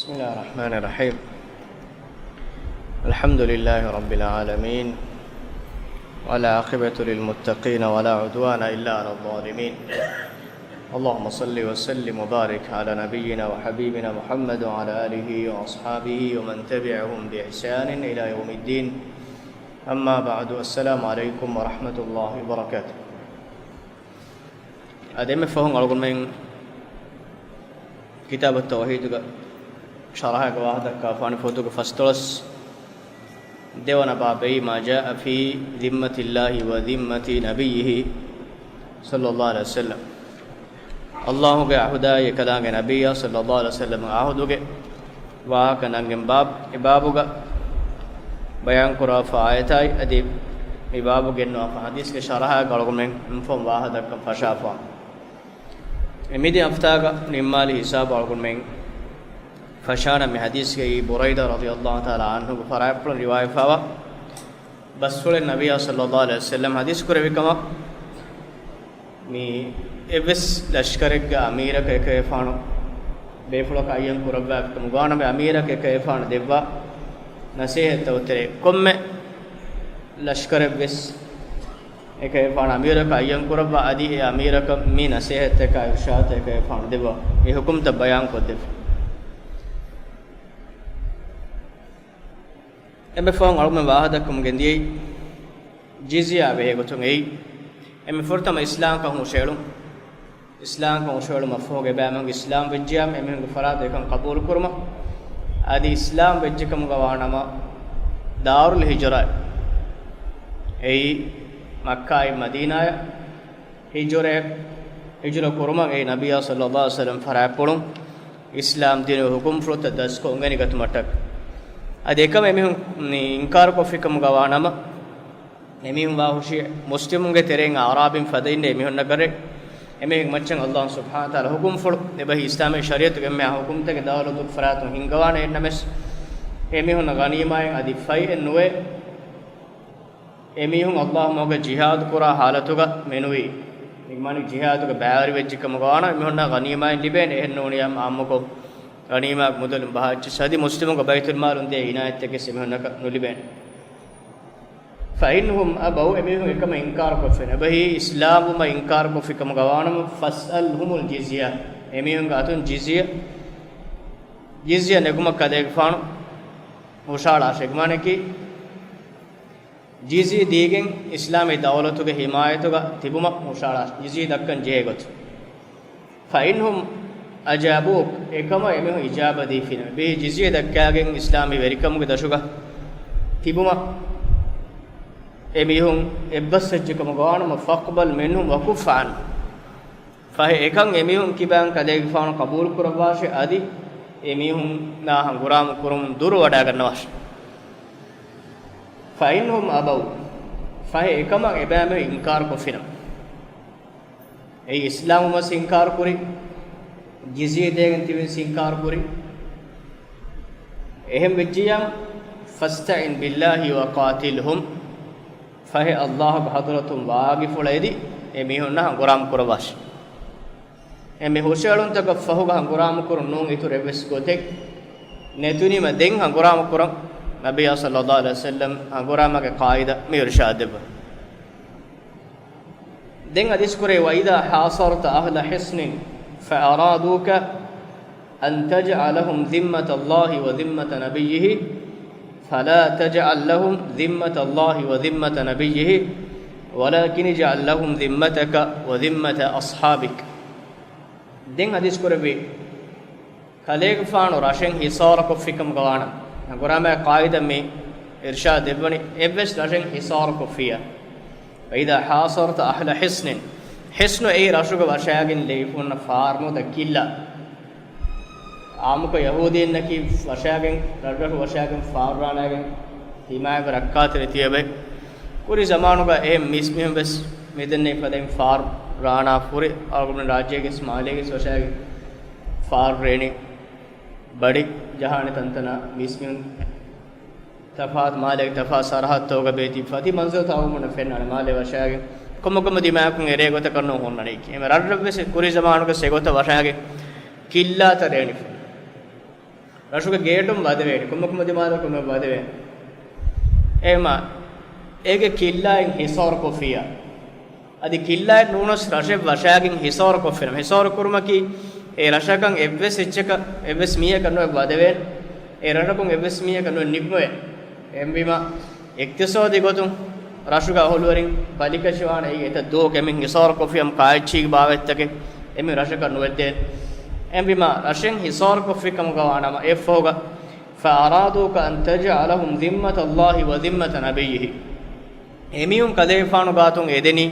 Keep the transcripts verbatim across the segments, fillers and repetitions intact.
بسم الله الرحمن الرحيم. الحمد لله رب العالمين، والعاقبة للمتقين، ولا عدوان إلا على الظالمين. اللهم صل وسلم وبارك على نبينا وحبيبنا محمد وعلى آله وأصحابه ومن تبعهم بإحسان إلى يوم الدين. أما بعد، السلام عليكم ورحمة الله وبركاته. އަދި އެންމެ ފަހުން އަޅުގަނޑުމެން ކިތާބު ތައުޙީދުގަ ޝަރަޙައިގަ ވާހަކަ ދައްކާފާނެ ފޮތުގެ ފަސްދޮޅަސް ދެވަނަ ބާބެއް، ما جاء في ذمة الله وذمة نبيه صلى الله عليه وسلم. ﷲ ގެ ޢަހުދާއި އެކަލާނގެ ނަބިއްޔާ ޞައްލައްލާހު ޢަލައިހި ވަސައްލަމްގެ ޢަހުދުގެ ވާހަކަ ނަންގެން ބާބު، އެ ބާބުގަ ބަޔާންކުރާފަ އާޔަތާއި އަދި މި ބާބު ގެންނުވާފަ ޙަދީޘްގެ ޝަރަޙައިގަ އަޅުގަނޑުމެން އެންމެ ފަހުން ވާހަކަ ދައްކަން ފަށާފާނެ. އެ މިދި ހަފްތާގަ ނިންމާލި ހިސާބަށް އަޅުގަނޑުމެން ފަށާނަން މި ޙަދީޘްގައި ބުރައިދާ ރަޟިޔަﷲ ތަޢާލާ ޢަންހުގެ ފަރާތްޕުޅުން ރިވާޔަތްވެފައިވާ ބަސްފުޅެއް ނަބިއްޔާ ޞައްލައްލާހު ޢަލައިހި ވަސައްލަމް ޙަދީޘް ކުރެއްވި ކަމަށް، މި އެއްވެސް ލަޝްކަރެއްގެ އަމީރަކަށް އެކަލޭގެފާނު ބޭފުޅަކަށް އައްޔަން ކުރައްވާފިކަމުގަ ވާނަމަ، އެ އަމީރަކަށް އެކަލޭގެފާނު ދެއްވާ ނަޞޭޙަތްތައް އޮތެރޭ، ކޮންމެ ލަޝްކަރެއްވެސް އެކަލޭގެފާނު އަމީރަކަށް އައްޔަން ކުރައްވާ، އަދި އެ އަމީރަކަށް މި ނަޞޭޙަތްތަކާ އިރުޝާދުތައް އެކަލޭގެފާނު ދެއްވާ، މި ޙުކުމްތައް ބަޔާން ކޮށްދެއްވި. އެންމެ ފަހުން އަޅުގަނޑުމެން ވާހަކަ ދައްކަމުން ގެންދިޔައީ ޖިޒްޔާ ބެހޭ ގޮތުން އެއީ. އެންމެ ފުރަތަމަ އިސްލާމްކަން ހުށައެޅުން. އިސްލާމްކަން ހުށައެޅުމަށްފަހުގަ އެބައިމީހުން އިސްލާމް ވެއްޖިޔާ އެމީހުންގެ ފަރާތުން އެކަން ޤަބޫލު ކުރުމަށް، އަދި އިސްލާމް ވެއްޖެކަމުގަ ވާނަމަ ދާރުލް ހިޖުރާ، އެއީ މައްކާއިން މަދީނާއަށް ހިޖުރަ، ހިޖުރަ ކުރުމަށް އެއީ ނަބިއްޔާ ޞައްލައްލާހު ޢަލައިހި ވަސައްލަމް ފަރާތްޕުޅުން އިސްލާމް ދީނުގެ ޙުކުމްފުޅުތައް ދަސްކޮށް އުނގެނިގަތުމަށްޓަކައި. އަދި އެކަމަށް އެމީހުން އިންކާރުކޮށްފިކަމުގަ ވާނަމަ، އެމީހުން ވާ ހުށީ މުސްލިމުންގެ ތެރެއިން އަޢުރާބީން ފަދައިންނޭ އެމީހުންނަށް ގަރޭ. އެމީހުން މައްޗަށް ﷲ ސުބްޙާނަހޫ ވަތަޢާލާ ޙުކުމްފުޅު އެބަހީ އިސްލާމީ ޝަރީޢަތުގެ އެންމެހާ ޙުކުމްތަކެއް ދައުލަތު ފަރާތުން ހިންގަވާނެ އެއްނަމަސް، އެމީހުންނަށް ޣަނީމާއެއް އަދި ފައިއެއް ނުވޭ. އެމީހުން ﷲ މަގުގަ ޖިހާދު ކުރާ ޙާލަތުގަ މެނުވީ، މި މާނަ ޖިހާދުގެ ބައިވެރިވެއްޖެކަމުގަ ވާނަމަ އެމީހުންނަށް ޣަނީމާއެއް ލިބޭނެ. އެހެން ނޫނިއްޔާ އާއްމުކޮށް ޣަނީމާގެ މުދަލުން ބަހައްޗި ސަދި މުސްލިމުންގެ ބައިތުލްމާލުން ދޭ އިނާޔަތްތަކެއް އެމީހުންނަކަށް ނުލިބޭނެ. فإنهم أبوا، އެމީހުން އެކަމަށް އިންކާރުކޮށްފިނަމަ، އެބަހީ އިސްލާމްވުމަށް އިންކާރުކޮށްފިކަމުގަ ވާނަމަ، فاسألهم الجزية، އެމީހުންގެ އަތުން ޖިޒްޔަ، ޖިޒްޔަ ނެގުމަށް ކަލޭގެފާނު ހުށައަޅާށޭ. އެގޮތަކީ، ޖިޒްޔަ ދީގެން އިސްލާމީ ދައުލަތުގެ ހިމާޔަތުގަ ތިބުމަށް ހުށައަޅާށޭ، ޖިޒްޔަ ދައްކަން ޖެހޭ ގޮތުން. فإنهم أجابوك، އެކަމަށް އެމީހުން އިޖާބަ ދީފިނަމަ، އެބަހީ ޖިޒްޔަ ދައްކާގެން އިސްލާމީ ވެރިކަމުގެ ދަށުގަ ތިބުމަށް އެމީހުން އެއްބަސްވެއްޖެކަމުގަ ވާނަމަ، فاقبل منهم وكف عنهم، ފަހެ އެކަން އެމީހުން ކިބައިން ކަލޭގެފާނު ޤަބޫލު ކުރައްވާށޭ، އަދި އެމީހުންނާ ހަނގުރާމަ ކުރުމުން ދުރުވަޑައިގަންނަވާށޭ. فإنهم أبوا، ފަހެ އެކަމަށް އެބައިމީހުން އިންކާރުކޮށްފިނަމަ، އެއީ އިސްލާމްވުމަށް ވެސް އިންކާރު ކުރި، ޖިޒްޔަ ދޭގެން ތިބެން ވެސް އިންކާރު ކުރި. އެހެން ވެއްޖިއްޔާ، فاستعن بالله وقاتلهم، ފަހެ ﷲ ގެ ޙަޟްރަތުން ވާގިފުޅަށް އެދި އެމީހުންނާ ހަނގުރާމަ ކުރައްވާށޭ. އެ މި ހުށައެޅުންތަކަށް ފަހުގަ ހަނގުރާމަ ކުރުން ނޫން އިތުރު އެއްވެސް ގޮތެއް ނެތުނީމަ، ދެން ހަނގުރާމަ ކުރަން ނަބިއްޔާ ޞައްލައްލާހު ޢަލައިހި ވަސައްލަމް ހަނގުރާމާގެ ޤާއިދާ މި އިރުޝާދު ދެއްވަނީ. ދެން ޙަދީޘް ކުރޭ، وإذا حاصرت أهل حصن فأرادوك أن تجعلهم ذمة الله وذمة نبيه فلا تجعل لهم ذمة الله وذمة نبيه ولكن اجعل لهم ذمتك وذمة أصحابك. ދެން ޙަދީޘް ކުރެއްވި، ކަލޭގެފާނު ރަށެއް ހިޞާރުކޮށްފިކަމުގަ ވާނަމަ، ހަނގުރާމާގެ ޤާއިދާ މި އިރުޝާދު ދެއްވަނީ، އެއްވެސް ރަށެއް ހިޞާރުކޮށްފިއްޔާ، وإذا حاصرت أهل حصن، ޙިޞްނު އެއީ ރަށުގަ ވަށައިގެން ލެވިފަ ހުންނަ ފާރު ނުވަތަ ކިއްލާ. އާއްމުކޮށް ޔަހޫދީންނަކީ ވަށައިގެން، ރަށްރަށު ވަށައިގެން ފާރު ރާނާގެން ހިމާޔަތް ރައްކާތެރި ތިޔަބައި. ކުރީ ޒަމާނުގަ އެހެން މީސްމީހުން ވެސް މިދެންނެވި ފަދައިން ފާރު ރާނާ ފުރި އަޅުގަނޑު ރާއްޖޭގެ ވެސް މާލޭގެ ވެސް ވަށައިގެން ފާރު ރޭނި ބަޑި ޖަހާނެ ތަންތަނާ މީސްމީހުން ތަފާތު މާލޭގެ ތަފާތު ސަރަހައްދުތަކުގަ ބޭތި ފަދަ މަންޒަރުތައް އަޅުގަނޑުމެންނަށް ފެންނާނެ މާލޭ ވަށައިގެން. ކޮންމެ ކޮންމެ ދިމާއަކުން އެރޭ ގޮތަކަށް ނޫން ހުންނަނީކީ. އެހެންވެ ރަށްރަށް ވެސް ކުރީ ޒަމާނުގަ އެގޮތަށް ވަށައިގެން ކިއްލާތައް ރޭނިފަ. ރަށުގެ ގޭޓުން ވަދެވޭނެ، ކޮންމެ ކޮންމެ ދިމާލަކުން ވަދެވޭނެ. އެހެމަ އޭގެ ކިއްލާއިން ހިސާރުކޮށްފިއްޔާ. އަދި ކިއްލާއެއް ނޫނަސް ރަށެއް ވަށާގެން ހިސާރުކޮށްފިނަމަ، ހިސާރު ކުރުމަކީ އެ ރަށަކަށް އެއްވެސް އެއްޗަކަށް އެއްވެސް މީހަކަށް ނުއެއް ވަދެވޭނެ، އެ ރަށަކުން އެއްވެސް މީހަކަށް ނުއެއް ނިކުމެވޭނެ. އެހެންވީމަ އިޤްތިޞާދީ ގޮތުން ރަށުގެ އަހުލުވެރިން ބަލިކަށިވާނެ އެއީ އެތައް ދުވަހަކު އެމީހުން ހިސާރުކޮށްފި އަމް ކާއެއްޗީގެ ބާވަތްތަކެއް އެމީހުން ރަށަކަށް ނުވެއްދޭނެ. އެހެންވީމަ ރަށެއް ހިސާރުކޮށްފި ކަމުގަ ވާނަމަ އެއަށްފަހުގަ، فأرادوك أن تجعلهم ذمة الله وذمة نبيه. އެމީހުން ކަލޭގެފާނު ގާތުން އެދެނީ،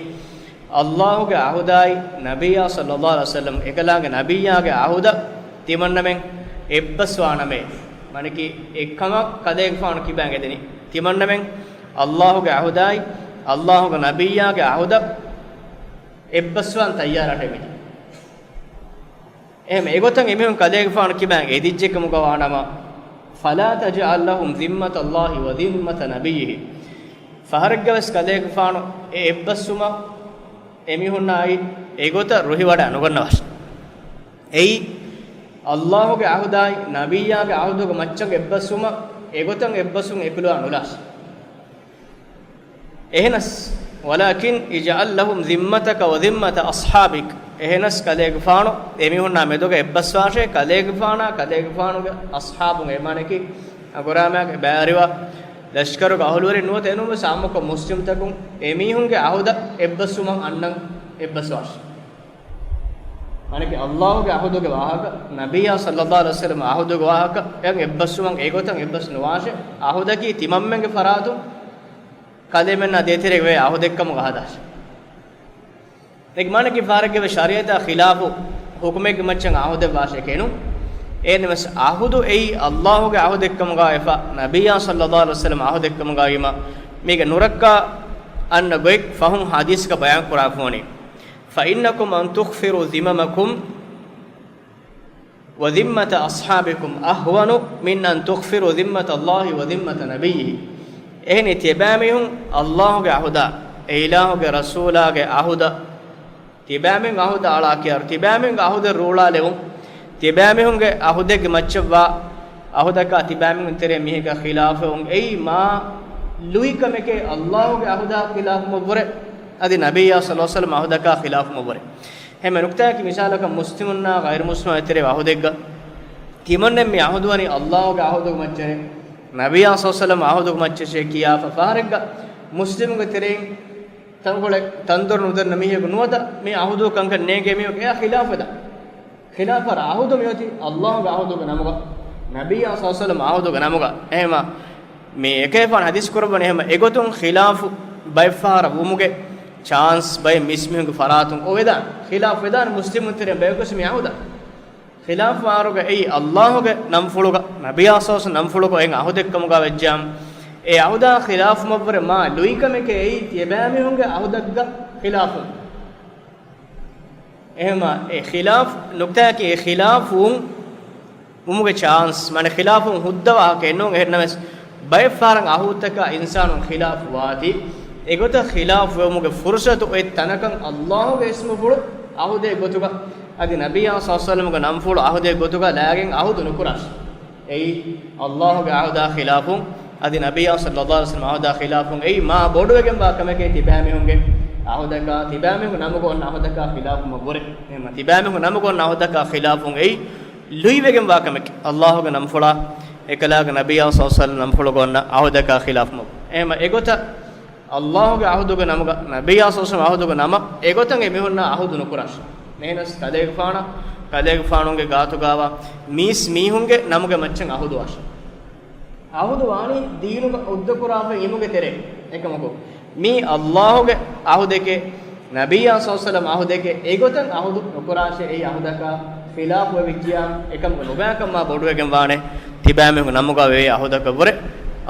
ﷲ ގެ އަހުދާއި ނަބިއްޔާ ޞައްލައްލާހު ޢަލައިހި ވަސައްލަމް އެކަލާނގެ ނަބިއްޔާގެ އަހުދަށް ތިމަންނަމެން އެއްބަސްވާނަމޭ. މާނައަކީ އެއްކަމަށް ކަލޭގެފާނު ކިބައިން އެދެނީ. ތިމަންނަމެން ﷲ ގެ އަހުދާއި ﷲ ގެ ނަބިއްޔާގެ އަހުދަށް އެއްބަސްވާން ތައްޔާރަށޭ މިދި. އެހެމަ އެގޮތަށް އެމީހުން ކަލޭގެފާނު ކިބައިން އެދިއްޖެ ކަމުގަ ވާނަމަ، فلا تجعل لهم ذمة الله وذمة نبيه. ފަހަރެއްގަވެސް ކަލޭގެފާނު އެ އެއްބަސްވުމަށް އެމީހުންނާއި އެގޮތަށް ރުހިވަޑައި ނުގަންނަވާށި. އެއީ، ﷲ ގެ އަހުދާއި ނަބިއްޔާގެ އަހުދުގެ މައްޗަށް އެއްބަސްވުމަށް އެގޮތަށް އެއްބަސްވުން އެކުލަވާ ނުލާށި. އެހެނަސް، ولكن اجعل لهم ذمتك وذمة أصحابك. އެހެނަސް ކަލޭގެފާނު އެމީހުންނާ މެދުގަ އެއްބަސްވާށޭ، ކަލޭގެފާނާ ކަލޭގެފާނުގެ އަޞްޙާބުން، އެ މާނައަކީ އަނގުރާމައިގެ ބައިވެރިވާ ލަޝްކަރުގެ އަހުލުވެރިން ނުވަތަ އެނޫންވެސް އާއްމުކޮށް މުސްލިމްތަކުން އެމީހުންގެ އަހުދަށް އެއްބަސްވުމަށް އަންނަން އެއްބަސްވާށޭ. މާނައަކީ ﷲ ގެ އަހުދުގެ ވާހަކަ، ނަބިއްޔާ ޞައްލައްލާހު ޢަލައިހި ވަސައްލަމް އަހުދުގެ ވާހަކަ، އެއަށް އެއްބަސްވުމަށް އެގޮތަށް އެއްބަސް ނުވާށޭ. އަހުދަކީ ތިމަންމެންގެ ފަރާތުން ކަލޭމެންނާ ދޭތެރޭގަ ވޭ އަހުދެއްކަމުގަ ހަދާށޭ. ދެން މާނައަކީ ފަހަރެއްގަވެސް ޝަރީޢަތާ ޚިލާފު ޙުކުމެއްގެ މައްޗަށް އަހުދެއް ވާށޭ ކޭނު. އެހެންނަމަވެސް އަހުދު އެއީ ﷲ ގެ އަހުދެއްކަމުގަ ވެފަ، ނަބިއްޔާ ޞައްލައްލާހު ޢަލައިހި ވަސައްލަމް އަހުދެއްކަމުގަ ވީމަ، މީގެ ނުރައްކާ އަންނަ ގޮތް ފަހުން ޙަދީޘްގަ ބަޔާން ކުރާފަވަނީ. فإنكم أن تغفروا ذممكم وذمة أصحابكم أهون من أن تغفروا ذمة الله وذمة نبيه. އެހެނީ ތިޔަބައިމީހުން ﷲ ގެ އަހުދާ، އެ އިލާހުގެ ރަސޫލާގެ އަހުދަށް ތިބާމެން އަހުދަށް އަޅާ ކިޔާ، ތިބާމެން އަހުދެއް ރޫޅާލެވުން، ތިބާމީހުންގެ އަހުދެއްގެ މައްޗަށްވާ އަހުދަކާ ތިބާމީހުން ތެރޭ މީހެއްގަ ޚިލާފުވުން އެއީ މާ ލުއި ކަމެކޭ، ﷲ ގެ އަހުދާ ޚިލާފުމަށްވުރެ، އަދި ނަބިއްޔާ ޞައްލައްލާހު ޢަލައިހި ވަސައްލަމް އަހުދަކާ ޚިލާފުމަށްވުރެ. އެހެން ނުކްތާއަކީ މިސާލަކަށް މުސްލިމުންނާ ޣައިރު މުސްލިމާ ތެރޭ އަހުދެއްގަ ތިމަންނެ މި އަހުދުވަނީ ﷲ ގެ އަހުދުގެ މައްޗަށޭ، ނަބިއްޔާ ޞައްލައްލާހު ޢަލައިހި ވަސައްލަމް އަހުދުގެ މައްޗަށޭ ކިޔާފަ ފަހަރެއްގަ މުސްލިމުންގެ ތެރެއިން ތަންކޮޅެއް ތަންދޮރު ނުދަންނަ މީހަކު ނުވަތަ މި އަހުދު ކަންކަން ނޭނގޭ މީހަކު އެއާ ޚިލާފުވެދާނެ. ޚިލާފަށް އަހުދު މިއޮތީ ﷲ ގެ އަހުދުގެ ނަމުގަ، ނަބިއްޔާ ޞައްލައްލާހު ޢަލައިހި ވަސައްލަމް އަހުދުގެ ނަމުގަ. އެހެމަ މި އެކަލޭގެފާނު ޙަދީޘް ކުރައްވަނީ އެހެމަ އެގޮތުން ޚިލާފު ބައެއްފަހަރަށް ވުމުގެ ޗާންސް ބައެއް މީސްމީހުންގެ ފަރާތުން އޮވެދާނެ. ޚިލާފުވެދާނެ މުސްލިމުން ތެރެއިން ބައެއްވެސް މި އަހުދަށް. ޚިލާފުވާއިރުގަ އެއީ ﷲ ގެ ނަންފުޅުގަ، ނަބިއްޔާ ޞައްލައްލާހު ޢަލައިހި ވަސައްލަމް ނަންފުޅުގަ އޮތް އަހުދެއްކަމުގަ ވެއްޖާމަ، އެ އަހުދާ ޚިލާފުމަށްވުރެ މާ ލުއިކަމެކޭ އެއީ ތިޔަބައިމީހުންގެ އަހުދެއްގަ ޚިލާފުވުން. އެހެމަ އެ ޚިލާފު ނުކްތާއަކީ އެ ޚިލާފުވުން ވުމުގެ ޗާންސް، މާނަ ޚިލާފުވުން ހުއްދަ ވާހަކައެއް ނޫން. އެހެންނަމަވެސް ބައެއްފަހަރަށް އަހުދުތަކާ އިންސާނުން ޚިލާފުވާތީ، އެގޮތަށް ޚިލާފުވެވުމުގެ ފުރުޞަތު އޮތް ތަނަކަށް ﷲ ގެ އިސްމުފުޅު އަހުދެއް ގޮތުގަ، އަދި ނަބިއްޔާ ޞައްލައްލާހު ޢަލައިހި ވަސައްލަމްގެ ނަންފުޅު އަހުދެއް ގޮތުގަ ލާގެން އަހުދު ނުކުރާށޭ. އެއީ ﷲ ގެ އަހުދާ ޚިލާފުވުން، އަދި ނަބިއްޔާ ޞައްލައްލާހު ޢަލައިހި ވަސައްލަމް އަހުދާ ޚިލާފުވުން އެއީ މާ ބޮޑުވެގެންވާ ކަމެކޭ ތިބާމީހުންގެ އަހުދަކާ، ތިބާމީހުންގެ ނަމުގަ އޮންނަ އަހުދަކާ ޚިލާފުވުމަށްވުރެ. އެހެމަ ތިބާމީހުންގެ ނަމުގަ އޮންނަ އަހުދަކާ ޚިލާފުވުން އެއީ ލުއިވެގެންވާ ކަމެކޭ. ﷲ ގެ ނަންފުޅާ އެކަލާގެ ނަބިއްޔާ ޞައްލައްލާހު ޢަލައިހި ވަސައްލަމް ނަންފުޅުގަ އޮންނަ އަހުދަކާ ޚިލާފުވުމަށްވުރެ. އެހެމަ އެގޮތަށް ﷲ ގެ އަހުދުގެ ނަމުގަ، ނަބިއްޔާ ޞައްލައްލާހު ޢަލައިހި ވަސައްލަމް އަހުދުގެ ނަމަށް އެގޮތަށް އެމީހުންނާ އަހުދު ނުކުރާށޭ. އެހެނަސް ކަލޭގެފާނާ، ކަލޭގެފާނުގެ ގާތުގަވާ މީސްމީހުންގެ ނަމުގެ މައްޗަށް އަހުދުވާށޭ. އަހުދު ވާނީ ދީނުގަ ހުއްދަކުރާފައި އިމުގެ ތެރޭ އެކަމަކު، މީ ﷲ ގެ އަހުދެކޭ، ނަބިއްޔާ ޞައްލައްލާހު ޢަލައިހި ވަސައްލަމް އަހުދެކޭ، އެގޮތަށް އަހުދު ނުކުރާށޭ. އެއީ އަހުދަކާ ޚިލާފުވެވިއްޖިޔާ އެކަމުގެ ނުބައިކަން މާ ބޮޑުވެގެންވާނެ. ތިބާމީހުން ނަމުގަ ވެވޭ އަހުދަކަށްވުރެ،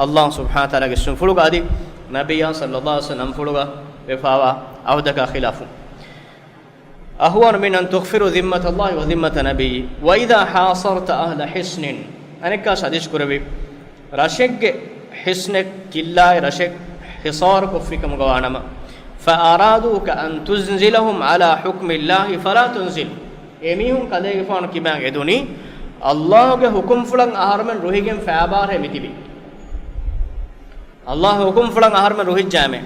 ﷲ ސުބްޙާނަހު ވަތަޢާލާގެ އިސްމުފުޅުގަ އަދި ނަބިއްޔާ ޞައްލައްލާހު ޢަލައިހި ވަސައްލަމް ނަންފުޅުގަ ވެފަވާ އަހުދަކާ ޚިލާފު. أهون من أن تغفروا ذمة الله وذمة نبيه وإذا حاصرت أهل حصن. އަނެއްކާ ޙަދީޘް ކުރެއްވި، ރަށެއްގެ ޙިޞްނެއް، ކިއްލާއެއް ރަށެއް ޙިޞާރު ކޮށްފިކަމުގަ ވާނަމަ، فأرادوك أن تنزلهم على حكم الله فلا تنزل. އެމީހުން ކަލޭގެފާނު ކިބައިން އެދުނީ، އައްލާހުގެ ހުކުމްފުޅަށް އަހަރުމެން ރުހިގެން ފައިބާރޭ މިތިބީ. އައްލާހު ހުކުމްފުޅަށް އަހަރުމެން ރުހިއްޖާމެ،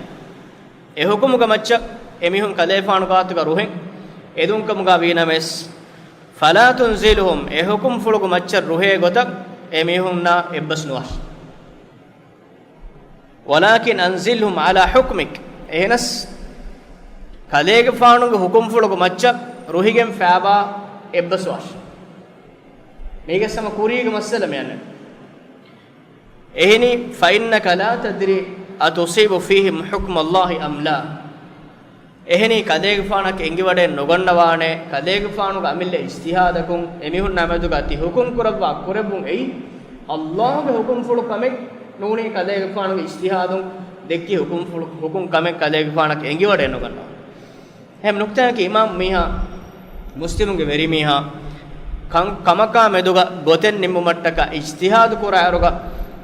އެ ހުކުމުގެ މައްޗަށް އެމީހުން ކަލޭގެފާނު ގާތުގަ ރުހެން އެދުންކަމުގަ ވީނަމަވެސް، فلا تنزلهم، އެ ހުކުމްފުޅުގެ މައްޗަށް ރުހޭ ގޮތަށް އެމީހުންނާ އެއްބަސް ނުވާށި. ولكن أنزلهم على حكمك، އެހެނަސް ކަލޭގެފާނުގެ ހުކުމްފުޅުގެ މައްޗަށް ރުހިގެން ފައިބާ އެއްބަސްވާށި. މީގެ ސަމަ ކުރީގެ މައްސަލަ މިއަންނަނީ. އެހެނީ، فإنك لا تدري أتصيب فيهم حكم الله أم لا. އެހެނީ، ކަލޭގެފާނަކަށް އެނގިވަޑައެއް ނުގަންނަވާނެ، ކަލޭގެފާނުގެ އަމިއްލަ އިޖްތިހާދަކުން އެމީހުންނާ މެދުގަ ތި ހުކުމް ކުރައްވާ ކުރެއްވުން އެއީ، އައްލާހުގެ ހުކުމްފުޅު ކަމެއް ނޫނީ، ކަލޭގެފާނުގެ އިޖްތިހާދުން ދެއްކި ހުކުމްފުޅު، ހުކުމް ކަމެއް ކަލޭގެފާނަކަށް އެނގިވަޑައެއް ނުގަންނަވާނެ. އެހެން ނުކްތާއަކީ އިމާމް މީހާ، މުސްލިމުގެ ވެރިމީހާ، ކަން، ކަމަކާ މެދުގަ ގޮތެއް ނިންމުމަށްޓަކާ އިޖްތިހާދު ކުރާއިރުގަ،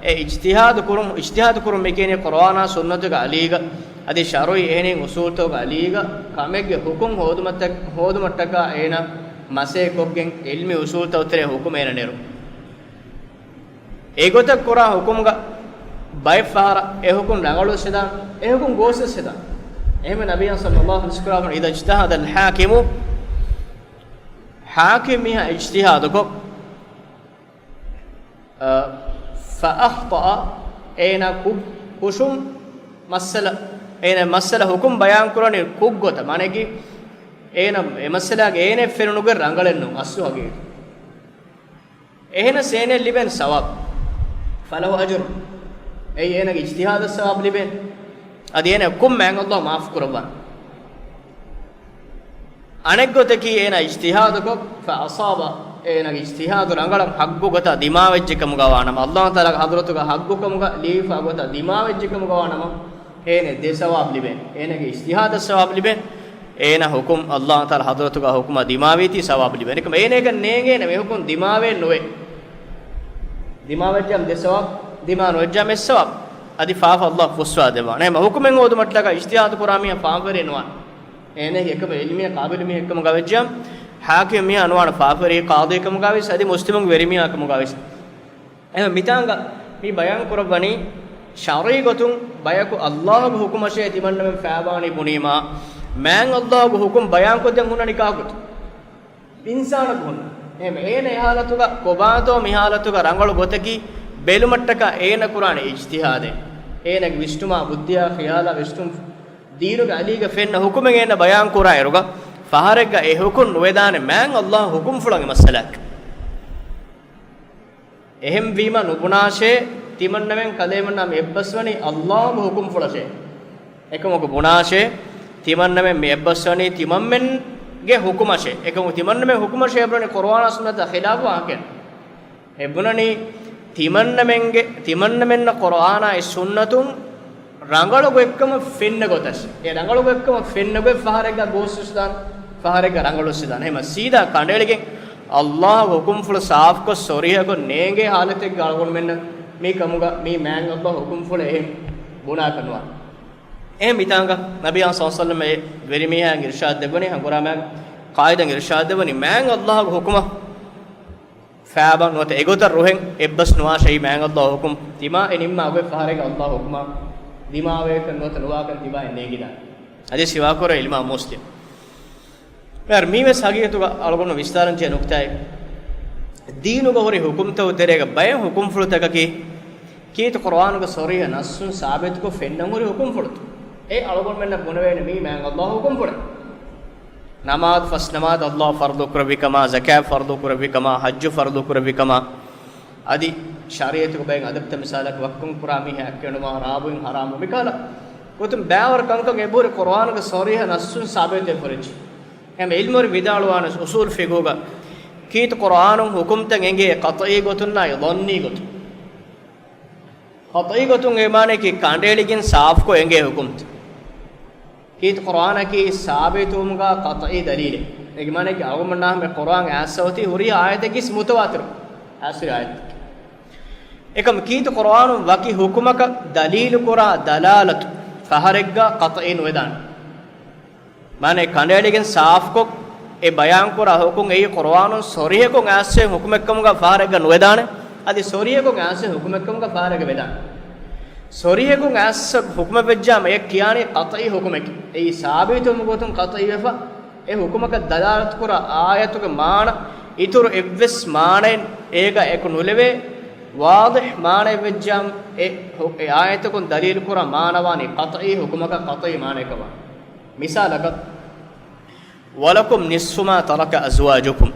އެ އިޖްތިހާދު ކުރުން، އިޖްތިހާދު ކުރުން މިކިޔަނީ ޤުރުއާނާ ސުންނަތުގެ އަލީގަ، އަދި ޝަރުޢީ އެހެނިން އުސޫލްތަކުގެ އަލީގަ، ކަމެއްގެ ހުކުމް ހޯދުމަށްޓަ-، ހޯދުމަށްޓަކާ އޭނާ މަސައްކަތްކޮށްގެން ޢިލްމީ އުސޫލްތަކުގެ ތެރޭ ހުކުމް އޭނަ ނެރު. އެގޮތަށް ކުރާ ހުކުމުގަ ބައެއް ފަހަރަށް އެ ހުކުމް ރަނގަޅުވެސް ހެދާނެ، އެ ހުކުމް ގޯސްވެސް ހެދާނެ. އެހެންވެ ނަބިއްޔާ ޞައްލައްލާހު ޢަލައިހި ވަސައްލަމަ އިޒާ އިޖްތަހަދަލް ޙާކިމު، ޙާކިމް މީހާ އިޖްތިހާދުކޮށް، އަ، ފައަޚްޠައަ، އޭނާ ކުށް، ކުށުން މައްސަލަ، އޭނާ މައްސަލަ ހުކުމް ބަޔާން ކުރަނީ ކުށް ގޮތަށް، މާނައަކީ އޭނާ އެ މައްސަލާގެ އޭނައަށް ފެނުނުގޮތް ރަނގަޅެއް ނޫން އަސްލު ހަގީގަތު. އެހެނަސް އޭނައަށް ލިބޭނެ ސަވާބު. فله أجر. އެއީ އޭނަގެ އިޖްތިހާދަށް ސަވާބު ލިބޭނެ. އަދި އޭނަ ކުށް މާތް އައްލާހު މާފު ކުރައްވާނެ. އަނެއްގޮތަކީ އޭނަ އިޖްތިހާދުކޮށް، فأصاب، އޭނަގެ އިޖްތިހާދު ރަނގަޅަށް ޙައްޤު ގޮތަށް ދިމާވެއްޖެ ކަމުގަ ވާނަމަ، އައްލާހު ތަޢާލާގެ ޙަޟްރަތުގަ ޙައްޤު ކަމުގަ ލިޔެފަ ގޮތަށް ދިމާވެއްޖެ ކަމުގަ ވާނަމަ، އޭނަ ދެ ސަވާބު ލިބޭނެ. އޭނަގެ އިޖްތިހާދަށް ސަވާބު ލިބޭނެ. އޭނަ ޙުކުމް، އައްލާހު ތަޢާލާ ޙަޟްރަތުގަ ޙުކުމަށް ދިމާވީތީ ސަވާބު ލިބޭނެ. އެކަމަ އޭނައަކަށް ނޭނގޭނެ މި ޙުކުމް ދިމާވޭ ނުވޭ. ދިމާވެއްޖާމަ ދެ ސަވާބު، ދިމާ ނުވެއްޖާމަ އެއް ސަވާބު. އަދި ފާފަ އައްލާހު ފުއްސަވާ ދެއްވާނެ. އެހެން ޙުކުމެއް ހޯދުމަށްޓަކާ އިޖްތިހާދު ކުރާ މީހާ ފާފަވެރި ނުވާނެ. އޭނަ އެކަމަ ޢިލްމީ ޤާބިލު މީހެއް ކަމުގަ ވެއްޖާމަ، ޙާކިމް މީހާ ނުވާނެ ފާފަވެރި ޤާޟީ ކަމުގަ ވެސް، އަދި މުސްލިމުންގެ ވެރިމީހާ ކަމުގަ ވެސް. އެހެން މިތާނގަ މި ބަޔާން ކުރައްވަނީ، ޝަރުޢީ ގޮތުން ބަޔަކު އައްލާހުގެ ޙުކުމަށޭ ތިމަންނަމެން ފައިބާނީ ބުނީމާ، މާތް އައްލާހުގެ ޙުކުމް ބަޔާންކޮށްދޭން ހުންނަނީ ކާކުތަ؟ އިންސާނަކު ހުންނަ. އެހެން އޭނަ އެ ޙާލަތުގަ ކޮބާތޯ މި ޙާލަތުގަ ރަނގަޅު ގޮތަކީ ބެލުމަށްޓަކާ އޭނަ ކުރާނެ އިޖްތިހާދެއް. އޭނަގެ ވިސްނުމާ ބުއްދިއާ ޚިޔާލާ ވިސްނުން ދީނުގެ އަލީގަ ފެންނަ ޙުކުމެއް އޭނަ ބަޔާން ކުރާއިރުގަ، ފަހަރެއްގަ އެ ޙުކުމް ނުވެދާނެ މާތް އައްލާހު ޙުކުމްފުޅަށް އެ މައްސަލައަކީ. އެހެންވީމަ ނުބުނާށޭ، ތިމަންނަމެން ކަލޭމެންނާ މި އެއްބަސްވަނީ އައްލާހުގެ ޙުކުމްފުޅަށޭ. އެކަމަކު ބުނާށޭ، ތިމަންނަމެން މި އެއްބަސްވަނީ ތިމަންމެންގެ ޙުކުމަށޭ. އެކަމަކު ތިމަންނަމެން ޙުކުމަށޭ ބުނަނީ ޤުރުއާނާ ސުންނަތާ ޚިލާފު ވާހަކައެއް. އެ ބުނަނީ ތިމަންނަމެންގެ، ތިމަންނަމެންނަށް ޤުރުއާނާއި ސުންނަތުން ރަނގަޅު ގޮތްކަމަށް ފެންނަ ގޮތަށް. އެ ރަނގަޅު ގޮތްކަމަށް ފެންނަ ގޮތް ފަހަރެއްގަ ގޯސްވެސްދާނެ، ފަހަރެއްގަ ރަނގަޅުވެސްދާނެ. އެހެން ސީދާ ކަނޑައެޅިގެން އައްލާހުގެ ޙުކުމްފުޅު ސާފުކޮށް ސޮރީޙަކޮށް ނޭނގޭ ޙާލަތެއްގަ އަޅުގަނޑުމެންނަށް މި ކަމުގަ މީ މާތް އައްލާހުގެ ޙުކުމްފުޅޭ އެހެން ބުނާކަށް ނުވާނެ. އެހެން މިތާނގަ ނަބިއްޔާ ޞައްލަﷲު ޢަލައިހި ވަސައްލަމަ އެ ވެރިމީހާއަށް އިރުޝާދު ދެއްވަނީ، ހަނގުރާމައިގެ ޤާއިދަށް އިރުޝާދު ދެއްވަނީ މާތް އައްލާހުގެ ޙުކުމަށް ފައިބާ ނުވަތަ އެގޮތަށް ރުހެން އެއްބަސް ނުވާށޭ މާތް އައްލާހު ޙުކުމް ދިމާ އެ ނިންމާ ގޮތް ފަހަރެއްގަ އައްލާހު ޙުކުމާ ދިމާވޭކަން ނުވަތަ ނުވާކަން ތިބާއެއް ނޭނގިދާނެ. ޙަދީޘް ރިވާކުރެއްވީ އިމާމް މުސްލިމް. މިހާރު މީވެސް ޙަޤީޤަތުގަ އަޅުގަނޑު ވިސްތާރަންޖެހޭ ނުކްތާއެއް. ދީނުގަ ހުރި ޙުކުމްތަކުގެ ތެރޭގަ ބައެއް ޙުކުމްފުޅުތަކަކީ ކީރިތި ޤުރުއާނުގެ ޞަރީޙަ ނައްޞުން ސާބިތުކޮށް ފެންނަން ހުރި ޙުކުމްފުޅުތައް. އެ އަޅުގަނޑުމެންނަށް ބުނެވޭނެ މީ މާތް އައްލާހު ޙުކުމްފުޅެއް. ނަމާދު، ފަސް ނަމާދު އައްލާހު ފަރުޟު ކުރެއްވި ކަމާ، ޒަކާތް ފަރުޟު ކުރެއްވި ކަމާ، ޙައްޖު ފަރުޟު ކުރެއްވި ކަމާ، އަދި ޝަރީޢަތުގެ ބައެއް އަދަބުތައް މިސާލަކަށް ވައްކަން ކުރާ މީހާ އަތްކެނޑުމާ، ރާ ބުއިން ޙަރާމު މިކަހަލަ ގޮތުން ބައިވަރު ކަންކަން އެބަހުރި ޤުރުއާނުގެ ޞަރީޙަ ނައްޞުން ސާބިތުވެފަ ހުރި. އެހެން ޢިލްމުވެރިން ވިދާޅުވާނެ އުޞޫލު ފިޤުހުގަ ކީރިތި ޤުރުއާނުން ޙުކުމްތައް އެނގޭ ޤަޠްޢީ ގޮތުންނާއި ޡަންނީ ގޮތުން. ޤަޠްޢީ ގޮތުން އޭގެ މާނައަކީ ކަނޑައެޅިގެން ސާފުކޮށް އެނގޭ ޙުކުމްތައް. ކީރިތި ޤުރުއާނަކީ ސާބިތުވުމުގަ ޤަޠްޢީ ދަލީލެއް. އޭގެ މާނައަކީ އަޅުގަނޑުމެންނާ ހަމަ ޤުރުއާން އައިސްފަ އޮތީ ހުރިހާ އާޔަތެއްގެ މުތަވާތިރު އައިސްފަ އޮތީ އާޔަތެއް. އެކަމަކު ކީރިތި ޤުރުއާނުން ވަކި ޙުކުމަކަށް ދަލީލު ކުރާ ދަލާލަތު ފަހަރެއްގަ ޤަޠްޢީ ނުވެދާނެ. މާނައަކީ ކަނޑައެޅިގެން ސާފުކޮށް އެ ބަޔާންކުރާ ހުކުމް އެއީ ޤުރުއާނުން ޞަރީޙަކޮށް އައިސްފައި ހުކުމެއްކަމުގަ ފަހަރެއްގަ ނުވެދާނެ. އަދި ޞަރީޙަކޮށް އައިސްފައި ހުކުމެއްކަމުގަ ފަހަރެއްގަ ވެދާނެ. ޞަރީޙަކޮށް އައިސްފައި ހުކުމެއް ވެއްޖާމަ އެ ކިޔާނީ ޤަޠްޢީ ހުކުމެކޭ. އެއީ ސާބިތުވުމުގެ ގޮތުން ޤަޠްޢީ ވެފަ. އެ ހުކުމަކަށް ދަލާލަތުކުރާ އާޔަތުގެ މާނަ އިތުރު އެއްވެސް މާނައެއް އޭގަ އެކު ނުލެވޭ. ވާޟިޙް މާނައެއް ވެއްޖާމަ އެ ހު-، އެ އާޔަތަކުން ދަލީލުކުރާ މާނަ ވާނީ ޤަޠްޢީ ހުކުމަކަށް، ޤަޠްޢީ މާނަޔަކަށް ވާނެ. މިސާލަކަށް، وَلَكُمْ نِصْفُ مَا تَرَكَ أَزْوَاجُكُمْ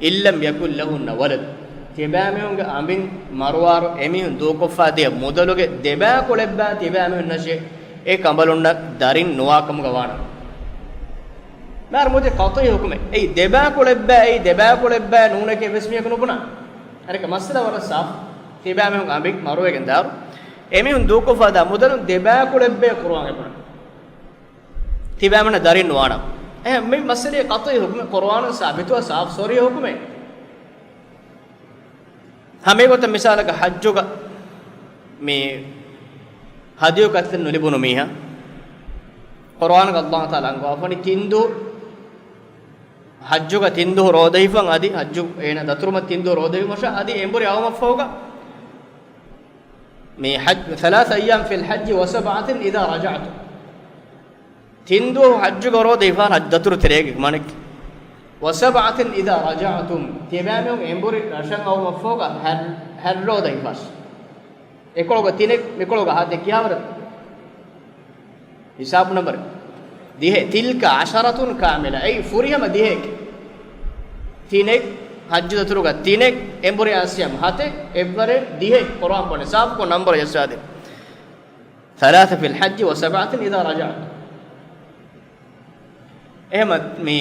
إِنْ لَمْ يَكُنْ لَهُنَّ وَلَدٌ. ތިބާމީހުންގެ އަނބިން މަރުވާރު އެމީހުން ދޫކޮށްފާ ދިޔަ މުދަލުގެ ދެބައިކުޅަ އެއްބައި ތިބާމީހުންނަށޭ އެ ކަނބަލުންނަށް ދަރިން ނުވާކަމުގަ ވާނަމަ. މާރު މުދެ ޤަޠްޢީ ހުކުމެއް. އެއީ ދެބައިކުޅަ އެއްބައި، އެއީ ދެބައިކުޅަ އެއްބައި ނޫނެކޭ އެއްވެސް މީހަކު ނުބުނާ. އަނެކަ މައްސަލަ ވަރަށް ސާފު. ތިބާމީހުން އަނބިން މަރުވެގެން ދާރު އެމީހުން ދޫކޮށްފާ ދާ މުދަލުން ދެބައިކުޅަ އެއްބައި ޤުރުއާން އެބުނާ. ތިބާމީހުންނަށް ދަރިން ނުވާނަމަ. އެހެން މި މައްސަލައީ ޤަޠްޢީ ހުކުމެއް، ޤުރުއާނުން ސާބިތުވާ ސާފު ޞަރީޙު ހުކުމެއް. ހަމައެގޮތަށް މިސާލަކަށް ޙައްޖުގަ މި ހަދްޔު ކަތިލެއް ނުލިބުނު މީހާ، ޤުރުއާނުގަ ﷲ ތަޢާލާ އަންގަވާފަނީ ތިން ދު-، ޙައްޖުގަ ތިން ދުވަހު ރޯދަ ހިފަން އަދި ޙައްޖު އޭނަ ދަތުރުމަށް ތިން ދުވަހު ރޯދަ ހިފުމަށާ އަދި އެނބުރި އައުމަށްފަހުގަ މި ޙައްޖު، ثَلَاثَةُ أَيَّامٍ فِي الْحَجِّ وَسَبْعَةٍ إِذَا رَجَعْتُمْ. ތިން ދުވަހު ޙައްޖުގަ ރޯދަ ހިފާން ޙައްޖު ދަތުރު ތެރޭގެ މާނައަކީ. وَسَبْعَةٍ إِذَا رَجَعْتُمْ. ތިބާމީހުން އެނބުރި ރަށަށް އައުމަށްފަހުގަ ހަތް، ހަތް ރޯދަ ހިފާސް. އެކޮޅުގަ ތިނެއް، މިކޮޅުގަ ހަތެއް ކިހާވަރެއް؟ ހިސާބު ނަންބަރެއް. ދިހަ، تِلْكَ عَشَرَةٌ كَامِلَةٌ. އެއީ ފުރިހަމަ ދިހައެކޭ. ތިނެއް، ޙައްޖު ދަތުރުގަ ތިނެއް، އެނބުރި އައިސްފަ ހަތެއް، އެއްވަރެއް ދިހައެއް ޤުރުއާން ބުނެ ސާފުކޮށް ނަންބަރު ޖައްސާދޭ. ثَلَاثَةٌ فِي الْحَجِّ وَسَبْعَةٌ إِذَا رَجَعْتُمْ. އެހެމަ މި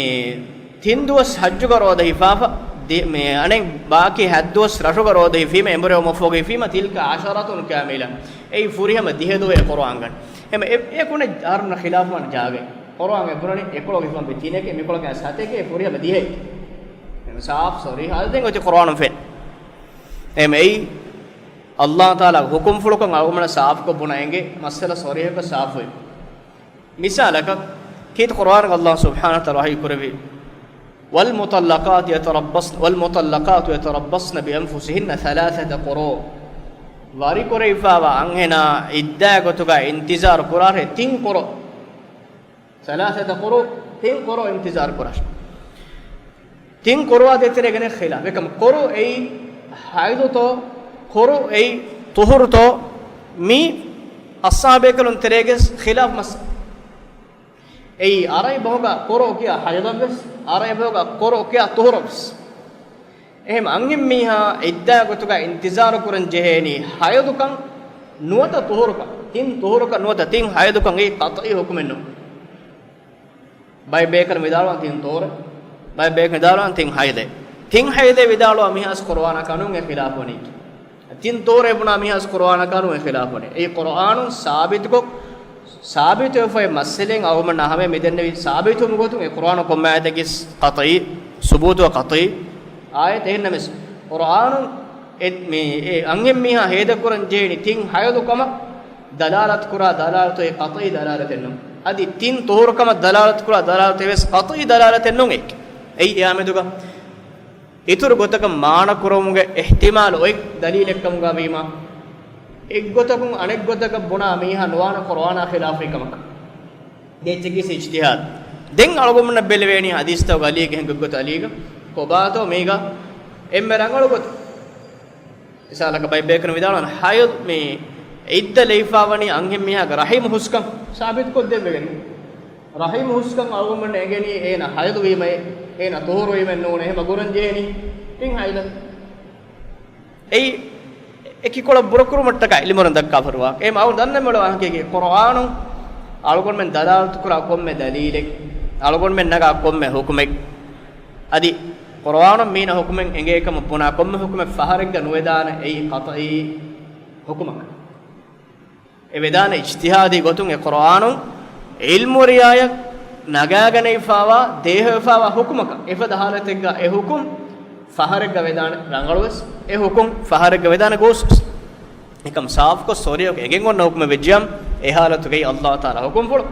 ތިން ދުވަސް ޙައްޖުގަ ރޯދަ ހިފާފަ، ދި-، މި އަނެއް ބާކީ ހަތް ދުވަސް ރަށުގަ ރޯދަ ހިފީމަ އެނބުރި އައުމަށްފަހުގަ ހިފީމަ، تِلْكَ عَشَرَةٌ كَامِلَةٌ. އެއީ ފުރިހަމަ ދިހަ ދުވަހެއް ޤުރުއާން ގަންނަ. އެހެމަ އެ-، އެ ކުނެ އަހަރުންނަށް ޚިލާފުވާން ޖާގައެއް. ޤުރުއާން އެބުނަނީ އެކޮޅު ހިފަން ބި ތިނެކޭ، މިކޮޅަކަށް ސަތެކޭ، ފުރިހަމަ ދިހައެކޭ. އެހެމަ ސާފު ޞަރީޙަ އަދި ދެން އޮތީ ޤުރުއާނުން ފެން. އެހެމަ އެއީ ﷲ ތަޢާލާ ހުކުމްފުޅުކޮށް އަޅުގަނޑަށް ސާފުކޮށް ބުނަ އެނގޭ މައްސަލަ ޞަރީޙަކޮށް ސާފުވެ. މިސާލަކަށް، ކީރިތި ޤުރުއާނުގަ ﷲ ސުބްޙާނަހޫ ވަތަޢާލާ ވަޙީ ކުރެއްވި، وَالْمُطَلَّقَاتُ يَتَرَبَّصْنَ، وَالْمُطَلَّقَاتُ يَتَرَبَّصْنَ بِأَنْفُسِهِنَّ ثَلَاثَةَ قُرُوءٍ. ވަރިކުރެވިފާވާ އަންހެނާ ޢިއްދާ ގޮތުގަ އިންތިޒާރު ކުރާށޭ ތިން ޤުރޫ. ثَلَاثَةَ قُرُوءٍ، ތިން ޤުރޫ އިންތިޒާރު ކުރާށޭ. ތިން ޤުރުއާ ދޭތެރޭގަނެ ޚިލާފް. އެކަމް ޤުރު އެއީ ޙައިޟުތޯ، ޤުރު އެއީ ޠުހުރުތޯ، މީ އަޞްޙާބޭކަލުން ތެރޭގެ ޚިލާފް މައްސަލަ. އެއީ ޢަރަބި ބަހުގަ ޤުރު ކިޔާ ޙައިޟަށްވެސް، ޢަރަބި ބަހުގަ ޤުރު ކިޔާ ޠުހުރަށްވެސް. އެހެން އަންހެން މީހާ ޢިއްދާ ގޮތުގަ އިންތިޒާރު ކުރަން ޖެހޭނީ ޙައިޟުކަން ނުވަތަ ޠުހުރުކަން. ތިން ޠުހުރުކަން ނުވަތަ ތިން ޙައިޟުކަން. އެއީ ޤަޠްޢީ ޙުކުމެއް ނޫން. ބައެއް ބޭކަލުން ވިދާޅުވާން ތިން ޠުހުރު، ބައެއް ބޭކަލުން ވިދާޅުވާން ތިން ޙައިޟޭ. ތިން ޙައިޟޭ ވިދާޅުވާ މީހާސް ޤުރުއާނާ ކަނުން އެ ޚިލާފުވަނީ. ތިން ޠުހުރޭ ބުނާ މީހާސް ޤުރުއާނާ ކަނުން އެ ޚިލާފުވަނީ. އެއީ ޤުރުއާނުން ސާބިތުކޮށް، ސާބިތުވެފައި މައްސަލައެއް އަޅުގަނޑުމެންނަށް ހަމަ މި ދެންނެވި ސާބިތުވުމުގެ ގޮތުން އެ ޤުރުއާނު ކޮންމެ އާޔަތެއްގެސް ޤަޠްޢީ، ސުބޫތު ޤަޠްޢީ އާޔަތެއް. އެހެންނަމަވެސް ޤުރުއާނުން އެ، މި، އެ އަންހެން މީހާ ހޭދަކުރަން ޖެހެނީ ތިން ޙައިޟު ކަމަށް ދަލާލަތު ކުރާ ދަލާލަތު އެއީ ޤަޠްޢީ ދަލާލަތެއް ނޫން. އަދި ތިން ޠުހުރު ކަމަށް ދަލާލަތު ކުރާ ދަލާލަތެއް ވެސް ޤަޠްޢީ ދަލާލަތެއް ނޫން އެއީ. އެއީ އެއާމެދުގަ އިތުރު ގޮތަކަށް މާނަ ކުރުމުގެ އިޙްތިމާލު އޮތް ދަލީލެއްކަމުގަ ވީމާ، އެއްގޮތަކުން އަނެއްގޮތަކަށް ބުނާ މީހާ ނުވާނެ ޤުރުއާނާ ޚިލާފީ ކަމަކަށް. ދޭއްޗެއްގެ އިޖްތިހާދު. ދެން އަޅުގަނޑުމެންނަށް ބެލެވޭނީ ޙަދީޘްތަކުގެ އަލީގަ ހެން ގޮތްގޮތަށް އަލީގަ ކޮބާތޯ މީގަ އެންމެ ރަނގަޅު ގޮތު. މިސާލަކަށް ބައެއް ބޭކަލުން ވިދާޅުވާނެ ޙައިޟް މި ޢިއްދަ ލެވިފާވަނީ އަންހެން މީހާގެ ރަޙިމް ހުސްކަން ސާބިތުކޮށްދެއްވެގެން. ރަޙިމް ހުސްކަން އަޅުގަނޑުމެން އެނގެނީ އޭނަ ޙައިޟު ވީމައޭ، އޭނަ ޠުހުރު ވީމައެއް ނޫނޭ، އެހެމަ ގުރަން ޖެހޭނީ ތިން ޙައިޟަށް. އެއީ އެކިކޮޅަށް ބުރަކުރުމަށްޓަކާ ޢިލްމުވެރިން ދައްކާފަރުވާ. އެހެމަ އަޅުގަނޑު ދަންނަމެޅުވާ ހަކީގެ ޤުރުއާނުން އަޅުގަނޑުމެން ދަލާލަތު ކުރާ ކޮންމެ ދަލީލެއް، އަޅުގަނޑުމެން ނަގާ ކޮންމެ ޙުކުމެއް، އަދި ޤުރުއާނުން މީނަ ޙުކުމެއް އެނގޭކަމަށް ބުނާ ކޮންމެ ޙުކުމެއް ފަހަރެއްގަ ނުވެދާނެ އެއީ ޤަޠްޢީ ޙުކުމަކަށް. އެ ވެދާނެ އިޖްތިހާދީ ގޮތުން އެ ޤުރުއާނުން ޢިލްމު ރިޢާޔަތް ނަގާގަނެވިފާވާ، ދޭހަވެފާވާ ޙުކުމަކަށް. އެފަދަ ޙާލަތެއްގަ އެ ޙުކުމް ފަހަރެއްގަ ވެދާނެ ރަނގަޅުވެސް، އެ ޙުކުމް ފަހަރެއްގަ ވެދާނެ ގޯސްވެސް. އެކަމް ސާފުކޮށް ޞަރީޙަކޮށް އެނގެން އޮންނަ ޙުކުމެއް ވެއްޖިޔާމަ، އެ ޙާލަތުގައި ﷲ ތަޢާލާ ޙުކުމްފުޅު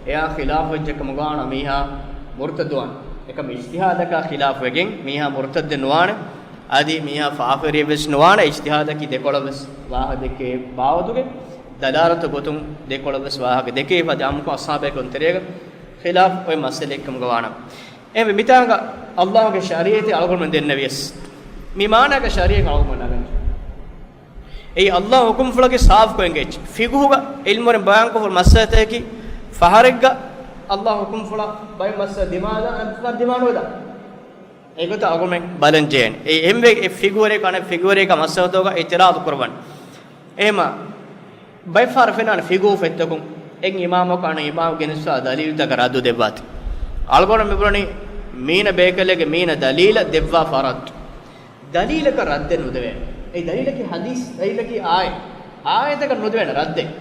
އެއާ ޚިލާފު ވެއްޖެކަމުގަ ވާނަމަ މީހާ މުރްތައްދުވާނެ. އެކަމް އިޖްތިހާދަކާ ޚިލާފުވެގެން މީހާ މުރުތައްދެއް ނުވާނެ. އަދި މީހާ ފާފަވެރިއެއް ވެސް ނުވާނެ. އިޖްތިހާދަކީ ދެކޮޅަށް ވެސް ވާހަކަ ދެއްކޭ ބާވަތުގެ ދަލާލަތު ގޮތުން ދެކޮޅަށް ވެސް ވާހަކަ ދެކޭ. ފަދަ އާއްމުކޮށް އަޞްޙާބަކުން ތެރޭގަ ޚިލާފު އޮތް މައްސަލައެއްކަމުގަ ވާނަމަ، އެހެންވެ މިތާނގަ ﷲގެ ޝަރީޢަތެއް އަޅުގަނޑުމެން ދެންނެވިޔަސް، މި މާނައަކަށް ޝަރީޢަތް އަޅުގަނޑުމެން ނަގަން. އެއީ ﷲ ހުކުމްފުޅަކީ ސާފުކޮށް އެނގޭ. ފިޤުހުގަ ޢިލްމުވެރިން ބަޔާންކޮށްފައި މައްސަލަތަކަކީ، ފަހަރެއްގަ ﷲ ހުކުމްފުޅަށް ބައެއް މައްސަލަ ދިމާލާ، އަނެއްފަހަރު ދިމާނުވެދާނެ. އެގޮތަށް އަޅުގަނޑުމެން ބަލަން ޖެހޭނެ. އެ އެންމެ އެ ފިޤުހުވެރިޔަކު އަނެއް ފިޤުހުވެރިޔަކާ މައްސަލަތަކުގަ އިޢުތިރާޟު ކުރައްވަން. އެހެމަ ބައެއްފަހަރަށް ފެންނާނެ ފިޤުހު ފޮތްތަކުން އެއް އިމާމަކު އަނެއް އިމާމަކު ގެނެސްފާ ދަލީލުތަކަށް ރައްދު ދެއްވާތީ. އަޅުގަނޑު މިބުނަނީ މީނަ ބޭކަލެއްގެ މީނަ ދަލީލަށް ދެއްވާފާ ރައްދު. ދަލީލަކަށް ރައްދެއް ނުދެވޭނެ. އެ ދަލީލަކީ ޙަދީޘް، ދަލީލަކީ އާޔަތް. އާޔަތަކަށް ނުދެވޭނެ ރައްދެއް.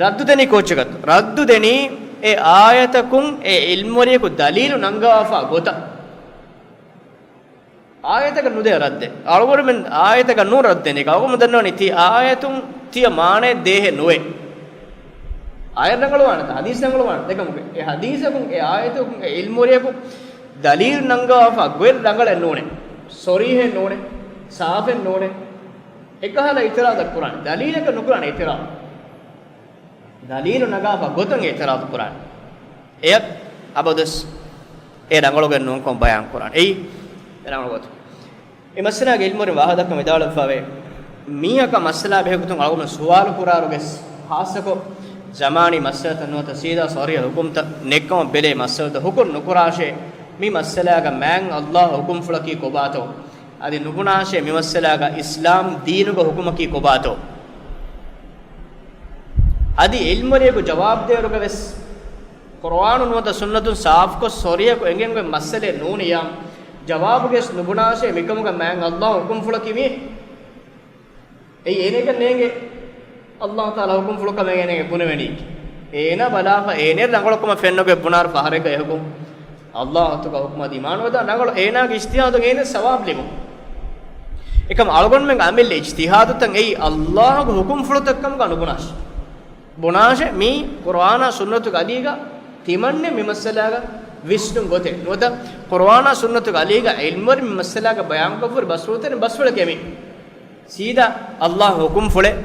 ރައްދު ދެނީ ކޯއްޗަކަށް؟ ރައްދު ދެނީ އެ އާޔަތަކުން އެ ޢިލްމުވެރިޔަކު ދަލީލު ނަންގަވާފާ ގޮތަށް. އާޔަތަކަށް ނުދޭ ރައްދެއް. އަޅުގަނޑުމެން އާޔަތަކަށް ނޫން ރައްދު ދެނީ. އަޅުގަނޑު ދަންނަވަނީ ތި އާޔަތުން ތިޔަ މާނައެއް ދޭހެއް ނުވޭ. އާޔަތް ރަނގަޅުވާނެތަ؟ ޙަދީޘް ރަނގަޅުވާނެ. ދެކަމުގެ އެ ޙަދީޘަކުން، އެ އާޔަތަކުން، އެ ޢިލްމުވެރިޔަކު ދަލީލު ނަންގަވާފާ ގޮތް ރަނގަޅެއް ނޫނޭ. ޞަރީޙެއް ނޫނޭ. ސާފެއް ނޫނޭ. އެކަހަލަ އިޢުތިރާޟަކަށް ކުރާނެ. ދަލީލަކަށް ނުކުރާނެ އިޢުތިރާޟު. ދަލީލު ނަގާފަ ގޮތަށް އިޢުތިރާޟު ކުރާނެ. އެޔަށް އަބަދުވެސް އެ ރަނގަޅުގޮތް ނޫންކަން ބަޔާން ކުރާނެ. އެއީ ރަނގަޅު ގޮތު. މި މައްސަލާގެ ޢިލްމުވެރިން ވާހަކަ ދައްކަން ވިދާޅުވެފަވޭ، މީހަކަށް މައްސަލާ ބެހޭގޮތުން އަޅުގަނޑު ސުވާލު ކުރާރުގެސް، ޚާއްޞަކޮށް ޒަމާނީ މައްސަލަތައް ނުވަތަ ސީދާ ޞަރީޙަ ޙުކުމްތައް ނެތްކަމަށް ބެލޭ މައްސަލަތައް ޙުކުމް ނުކުރާށޭ، މި މައްސަލާގަ މާތް ﷲ ޙުކުމްފުޅަކީ ކޮބާތޯ؟ އަދި ނުބުނާށޭ މި މައްސަލާގަ އިސްލާމް ދީނުގެ ޙުކުމަކީ ކޮބާތޯ؟ އަދި ޢިލްމުވެރިޔަކު ޖަވާބު ދޭއިރުގަވެސް، ޤުރުއާނު ނުވަތަ ސުންނަތުން ސާފުކޮށް ޞަރީޙަކޮށް އެނގެން އޮތް މައްސަލައެއް ނޫނިއްޔާ، ޖަވާބުގަވެސް ނުބުނާށޭ މިކަމުގަ މާތް ﷲ ޙުކުމްފުޅަކީ މިއޭ. އެއީ އޭނައަކަށް ނޭނގޭ. ﷲ ތަޢާލާ ޙުކުމްފުޅުކަމަށް އޭނަ ބުނެވެނީކީ. އޭނަ ބަލާފަ އޭނައަށް ރަނގަޅުކަމަށް ފެންނަ ގޮތް ބުނާއިރު ފަހަރެއްގަ އެ ޙުކުމް ﷲ އަތުގަ ޙުކުމަށް ދިމާނުވެދާނެ. ރަނގަޅު އޭނާގެ އިޖްތިހާދުން އޭނައަށް ސަވާބު ލިބުން. އެކަމް އަޅުގަނޑުމެންގެ އަމިއްލަ އިޖްތިހާދުތައް އެއީ ﷲގެ ޙުކުމްފުޅުތައް ކަމުގަ ނުބުނާށޭ. ބުނާށޭ މީ ޤުރުއާނާ ސުންނަތުގެ އަލީގަ ތިމަންނެ މި މައްސަލާގަ ވިސްނުން ގޮތެއް ނުވަތަ ޤުރުއާނާ ސުންނަތުގެ އަލީގަ ޢިލްމުވެރިން މި މައްސަލާގަ ބަޔާންކޮށްފަހުރި ބަސްފުޅުތައް ބަސްފުޅެކޭ މީ. ސީދާ ﷲ ހުކުމްފުޅެއް،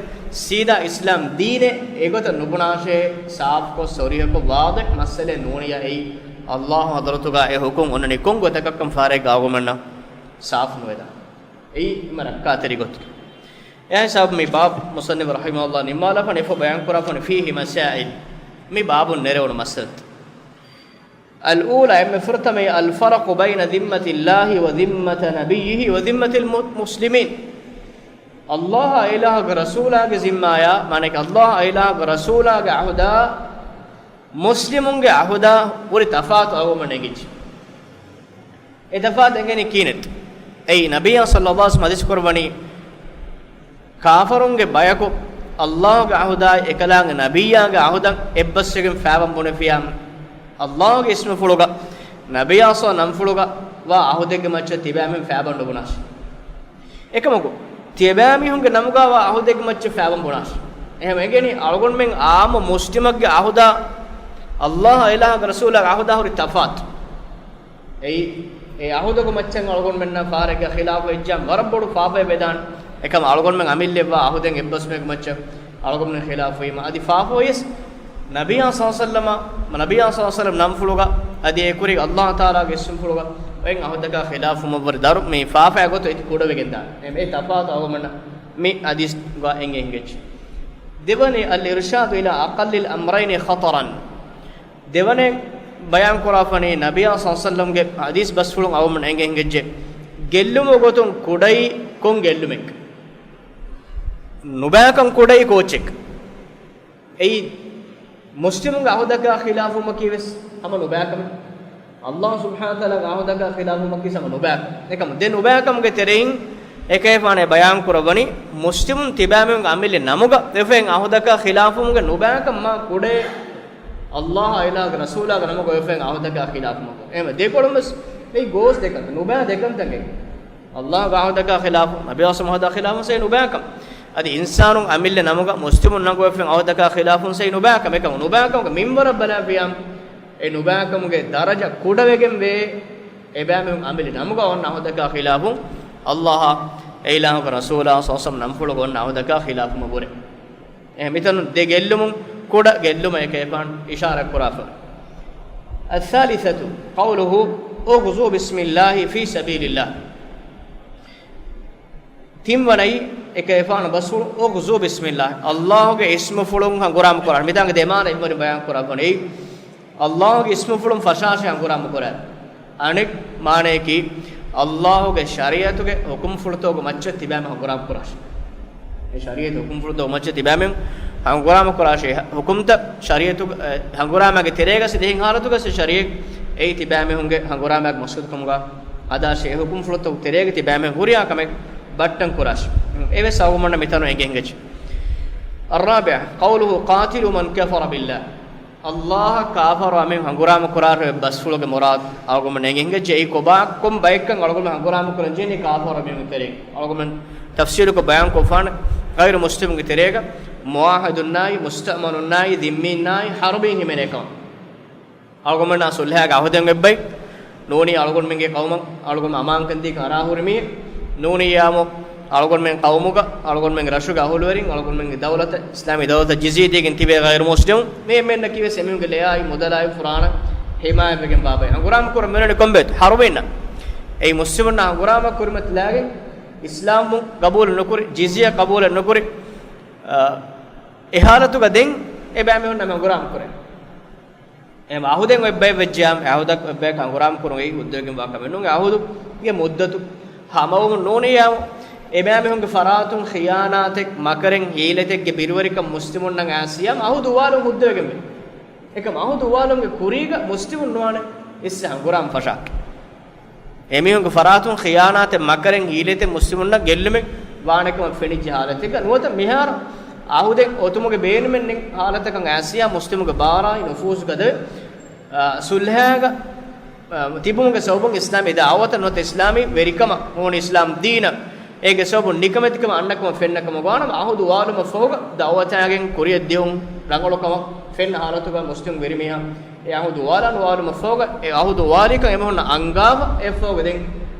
ސީދާ އިސްލާމް ދީނެއް، އެގޮތަށް ނުބުނާށޭ، ސާފުކޮށް ޞަރީޙަކޮށް ވާޟިޙް މައްސަލައެއް ނޫނިއްޔާ އެއީ ﷲ ޙަޟްރަތުގަ އެ ހުކުމް އޮންނަނީ ކޮން ގޮތަކަށްކަން ފަހަރެއްގަ އަޅުގަނޑުމެންނަށް ސާފު ނުވެދާނެ. އެއީ އެންމެ ރައްކާތެރި ގޮތަކީ. އެހާ ހިސާބުން މި ބާބު މުޞައްނިފު ރަޙިމަހުﷲ ނިންމާލާފަ އެފަ ބަޔާންކުރާފަ ފީހި މަސާއިލް، މި ބާބުން ނެރެވުނު މައްސަލަތައް. އަލްއޫލާ، އެންމެ ފުރަތަމަ، އަލްފަރަޤު ބައިނަ ޛިއްމަތިﷲ ވަ ޛިއްމަތި ނަބިއްޔިހި ވަ ޛިއްމަތިލް މު-، މުސްލިމީން. ﷲ އާ އިލާހުގެ ރަސޫލާގެ ޒިންމާޔާ، މާނައަކީ ﷲ އާ އިލާހުގެ ރަސޫލާގެ ޢަހުދާ، މުސްލިމުންގެ ޢަހުދާ ހުރި ތަފާތު އަޅުގަނޑުމެން އެނގިއްޖެ. އެ ތަފާތު އެނގެނީ ކިހިނެއްތަ؟ އެއީ ނަބިއްޔާ ޞައްލައްލާހު ޢަލައިހި ވަސައްލަމަ ޙަދީޘް ކުރައްވަނީ، ކާފަރުންގެ ބަޔަކު ﷲގެ ޢަހުދާއި އެކަލާނގެ ނަބިއްޔާގެ ޢަހުދަށް އެއްބަސްވެގެން ފައިބަން ބުނެފިޔާ، ﷲގެ އިސްމުފުޅުގަ، ނަބިއްޔާ ޞައްލައްލާހު ޢަލައިހި ވަސައްލަމަ ނަންފުޅުގަ ވާ ޢަހުދެއްގެ މައްޗަށް ތިބާމީހުން ފައިބަން ނުބުނާށޭ. އެކަމަކު، ތިޔަބައިމީހުންގެ ނަމުގަ ވާ ޢަހުދެއްގެ މައްޗަށް ފައިބަން ބުނާށޭ. އެހެން އެނގެނީ އަޅުގަނޑުމެން ޢާއްމު މުސްލިމެއްގެ ޢަހުދާ، ﷲ އާ އިލާހުގެ ރަސޫލާގެ ޢަހުދާ ހުރި ތަފާތު. އެއީ، އެ ޢަހުދުގެ މައްޗަށް އަޅުގަނޑުމެންނާ ފަހަރެއްގަ ޚިލާފު ވެއްޖާ ވަރަށް ބޮޑު ފާފައެއް ވެދާނެ. އެކަމް އަޅުގަނޑުމެން އަމިއްލައަށް ވާ ޢަހުދެއް އެއްބަސްވުމެއްގެ މައްޗަށް އަޅުގަނޑުމެން ޚިލާފުވީމަ، އަދި ފާފަ ވިޔަސް ނަބިއްޔާ ޞައްލައްލާހު ޢަލައިހި ވަސައްލަމަ، ނަބިއްޔާ ޞައްލައްލާހު ޢަލައިހި ވަސައްލަމަ ނަންފުޅުގަ، އަދި އެކުރީގަ ﷲ ތަޢާލާގެ އިސްމުފުޅުގަ އޮތް ޢަހުދަކާ ޚިލާފުވުމަށްވުރެ ދަރު މި ފާފައިގެ ގޮތު އެތި ކުޑަވެގެންދާނެ. އެ ތަފާތު އަޅުގަނޑުމެންނަށް މި ޙަދީޘްގަ އެނގި އެނގިއްޖެ. ދެވަނީ، އަލްއިރްޝާދު އިލާ އަޤައްލިލް އަމްރައިނި ޚަޠަރަން. ދެވަނަ ބަޔާންކުރާފަނީ ނަބިއްޔާ ޞައްލައްލާހު ޢަލައިހި ވަސައްލަމަގެ ޙަދީޘް ބަސްފުޅުން އަޅުގަނޑުމެން އެނގި އެނގިއްޖެ. ގެއްލުމުގެ ގޮތުން ކުޑައީ ކޮން ގެއްލުމެއް؟ ނުބައިކަން ކުޑައީ ކޯއްޗެއް؟ އެއީ މުސްލިމުންގެ ޢަހުދަކާ ޚިލާފުވުމަކީ ވެސް ހަމަ ނުބައިކަމެއް. ﷲ ސުބްޙާނަހޫ ވަތަޢާލާގެ ޢަހުދަކާ ޚިލާފުވުމަކީ ހަމަ ނުބައިކަމެއް. އެކަމަކު ދެ ނުބައިކަމުގެ ތެރެއިން އެކަލޭގެފާނު ބަޔާންކުރައްވަނީ، މުސްލިމުން ތިބާމީހުންގެ އަމިއްލަ ނަމުގަ ވެފައި ޢަހުދަކާ ޚިލާފުވުމުގެ ނުބައިކަން މާ ކުޑައެއް، ﷲ އާ އިލާހުގެ ރަސޫލާގެ ނަމުގަ ވެފައި ޢަހުދަކާ ޚިލާފުވުމަކީ. އެހެންވެ ދެކޮޅުން ވެސް އެއީ ގޯސް ދެކަން، ނުބައި ދެކަންތަކެއް. ﷲ ގެ ޢަހުދަކާ ޚިލާފު، ނަބިއްޔާ ޞައްލައްލާހު ޢަލައިހި ވަސައްލަމަ ޢަހުދަ ޚިލާފުން އެއީ ނުބައިކަން. އަދި އިންސާނުން އަމިއްލަ ނަމުގަ މުސްލިމުން ނަންގަވެފައި ޢަހުދަކާ ޚިލާފުން އެއީ ނުބައިކަން. އެކަމަކު ނުބައިކަމުގެ މިންވަރަށް ބަލާފިޔާ، އެ ނުބައިކަމުގެ ދަރަޖަ ކުޑަވެގެން ވޭ، އެބައިމީހުން އަނބިލި ނަމުގަ އޮންނަ އަހުދަކާ ޚިލާފުން، އައްލާހާ އެ އިލާހުގެ ރަސޫލާ ޞައްލަﷲު ޢަލައިހި ވަސައްލަމް ނަންފުޅުގަ އޮންނަ އަހުދަކާ ޚިލާފުމަށް ވުރެ. އެ މިތަނުން ދެ ގެއްލުމުން ކުޑަ ގެއްލުމަށް އެކަލޭގެފާނު އިޝާރާތް ކުރާފަ. الثالثة قوله اغزوا بسم الله في سبيل الله. ތިންވަނައީ އެކަލޭގެފާނު ބަސްފުޅު، اغزوا بسم الله، އައްލާހުގެ އިސްމުފުޅުން ހަނގުރާމަ ކުރާ. މިތާނގެ ދެ މާނަ އެންމެ ބަޔާން ކުރާ ފަން އެއީ، އައްލާހުގެ އިސްމުފުޅުން ފަށާށޭ ހަނގުރާމަ ކުރާ. އަނެއް މާނަޔަކީ، އައްލާހުގެ ޝަރީޢަތުގެ ޙުކުމްފުޅުތަކުގެ މައްޗަށް ތިބާމެން ހަނގުރާމަ ކުރާށޭ. އެ ޝަރީޢަތުގެ ޙުކުމްފުޅުތަކުގެ މައްޗަށް ތިބާމެން ހަނގުރާމަ ކުރާށޭ. ޙުކުމްތައް ޝަރީޢަތުގެ، އެ، ހަނގުރާމާގެ ތެރޭގަ ސިދިހިން ޙާލަތުގަ ޝަރީޢަތް އެއީ ތިބާމީހުންގެ ހަނގުރާމާގެ މަޤްޞަދު ކަމުގަ އަދާށޭ. އެ ޙުކުމްފުޅުތަކުގެ ތެރޭގަ ތިބާމެން ހުރިހާ ކަމެއް ބައްޓަން ކުރާށޭ. އެވެސް އަޅުގަނޑުމެންނަށް މިތަނުން އެނގޭ އެނގިއްޖެ. الرابعة قوله قاتلوا من كفر بالله. އައްލާހަށް ކާފަރު އަމިން ހަނގުރާމަ ކުރާށޭ ބަސްފުޅުގެ މުރާދު އަޅުގަނޑުމެން އެނގިއްޖެ. އެއީ ކޮބާ، ކޮން ބައެއްކަން އަޅުގަނޑުމެން ހަނގުރާމަ ކުރަން ޖެހެނީ ކާފަރު އަމިންގެ ތެރޭގަ. އަޅުގަނޑުމެން ތަފްސީލުކޮށް ބަޔާން ކޮށްފާނެ، ޣައިރު މުސްލިމުންގެ ތެރޭގަ މުޢާހަދުންނާއި، މުސްތައުމަނުންނާއި، ޛިއްމީންނާއި، ޙަރުބީން ހިމެނޭ ކަމަށް. އަޅުގަނޑުމެންނާ ޞުލްޙައިގެ ޢަހުދެއް އެއްބައި ނޫނީ، އަޅުގަނޑުމެންގެ ޤައުމަށް އަޅުގަނޑު އަމާންކަން ދީގެން އަރާ ހުރި މީހެއް ނޫނީ ޔާމު، އަޅުގަނޑުމެން ޤައުމުގަ، އަޅުގަނޑުމެންގެ ރަށުގެ އަހުލުވެރިން، އަޅުގަނޑުމެންގެ ދައުލަތަށް، އިސްލާމީ ދައުލަތަށް ޖިޒްޔާ ދީގެން ތިބޭ ޣައިރު މުސްލިމުން، މި އެންމެންނަށް ކިޔަވެސް އެމީހުންގެ ލެޔާއި މުދަލާއި ފުރާނަ ހިމާޔަތްވެގެން ވާ ބައެއް ހަނގުރާމަ ކުރަން މިނެން ކޮންބޭތު؟ ޙަރުބީންނަށް. އެއީ މުސްލިމުންނާ ހަނގުރާމަ ކުރިމަތިލާގެން އިސްލާމް ޤަބޫލެއް ނުކުރި، ޖިޒްޔާ ޤަބޫލެއް ނުކުރި، އަ، އެ ޙާލަތުގަ ދެން އެބައިމީހުންނަށް ހަނގުރާމަ ކުރޭ. އެހެން އަހުދެއް އޮތް ބައެއް ވެއްޖެއްޔާ، އެ އަހުދަށް އޮތް ބައެއް ހަނގުރާމަ ކުރުން އެއީ ހުއްދަވެގެން ވާ ކަމެއް ނޫން. އެ އަހުދުގެ މުއްދަތު ހަމަވުމުން ނޫނިއްޔާ، އެބައިމީހުންގެ ފަރާތުން ޚިޔާނާތެއް، މަކަރެއް، ހީލަތެއްގެ ބިރުވެރިކަން މުސްލިމުންނަށް އައިސްޔާ، އަހުދު އުވާލުން ހުއްދަވެގެން ވޭ. އެކަމް އަހުދު އުވާލުމުގެ ކުރީގަ މުސްލިމުން ނުވާނެ އިސް ހަނގުރާމަ ފަށާކަށް. އެމީހުންގެ ފަރާތުން ޚިޔާނާތެއް، މަކަރެއް، ހީލަތެއް މުސްލިމުންނަށް ގެއްލުމެއް ވާނެކަމަށް ފެނިއްޖެ ހާލަތެއްގަ ނުވަތަ މިހާރު އަހުދެއް އޮތުމުގެ ބޭނުމެއް ނެތް ހާލަތަކަށް އައިސްޔާ މުސްލިމުންގެ ބާރާއި ނުފޫޒު ގަދަވެ، އާ، ސުލްހައިގަ، އާ، ތިބުމުގެ ސަބަބުން އިސްލާމީ ދައުވަތަށް ނުވަތަ އިސްލާމީ ވެރިކަމަށް ނޫނީ އިސްލާމް ދީނަށް އޭގެ ސަބަބުން ނިކަމެތިކަމަށް އަންނަކަމަށް ފެންނަކަމަށް ވާނަމަ، އަހުދު އުވާލުމަށްފަހުގަ ދައުވަތާގެން ކުރިއަށް ދިޔުން ރަނގަޅުކަމަށް ފެންނަ ހާލަތުގަ މުސްލިމް ވެރިމީހާ އެ އަހުދު އުވާލާން އުވާލުމަށްފަހުގަ، އެ އަހުދު އުވާލީކަން އެމީހުންނަށް އަންގާފަ އެއްފަހުގަ ދެން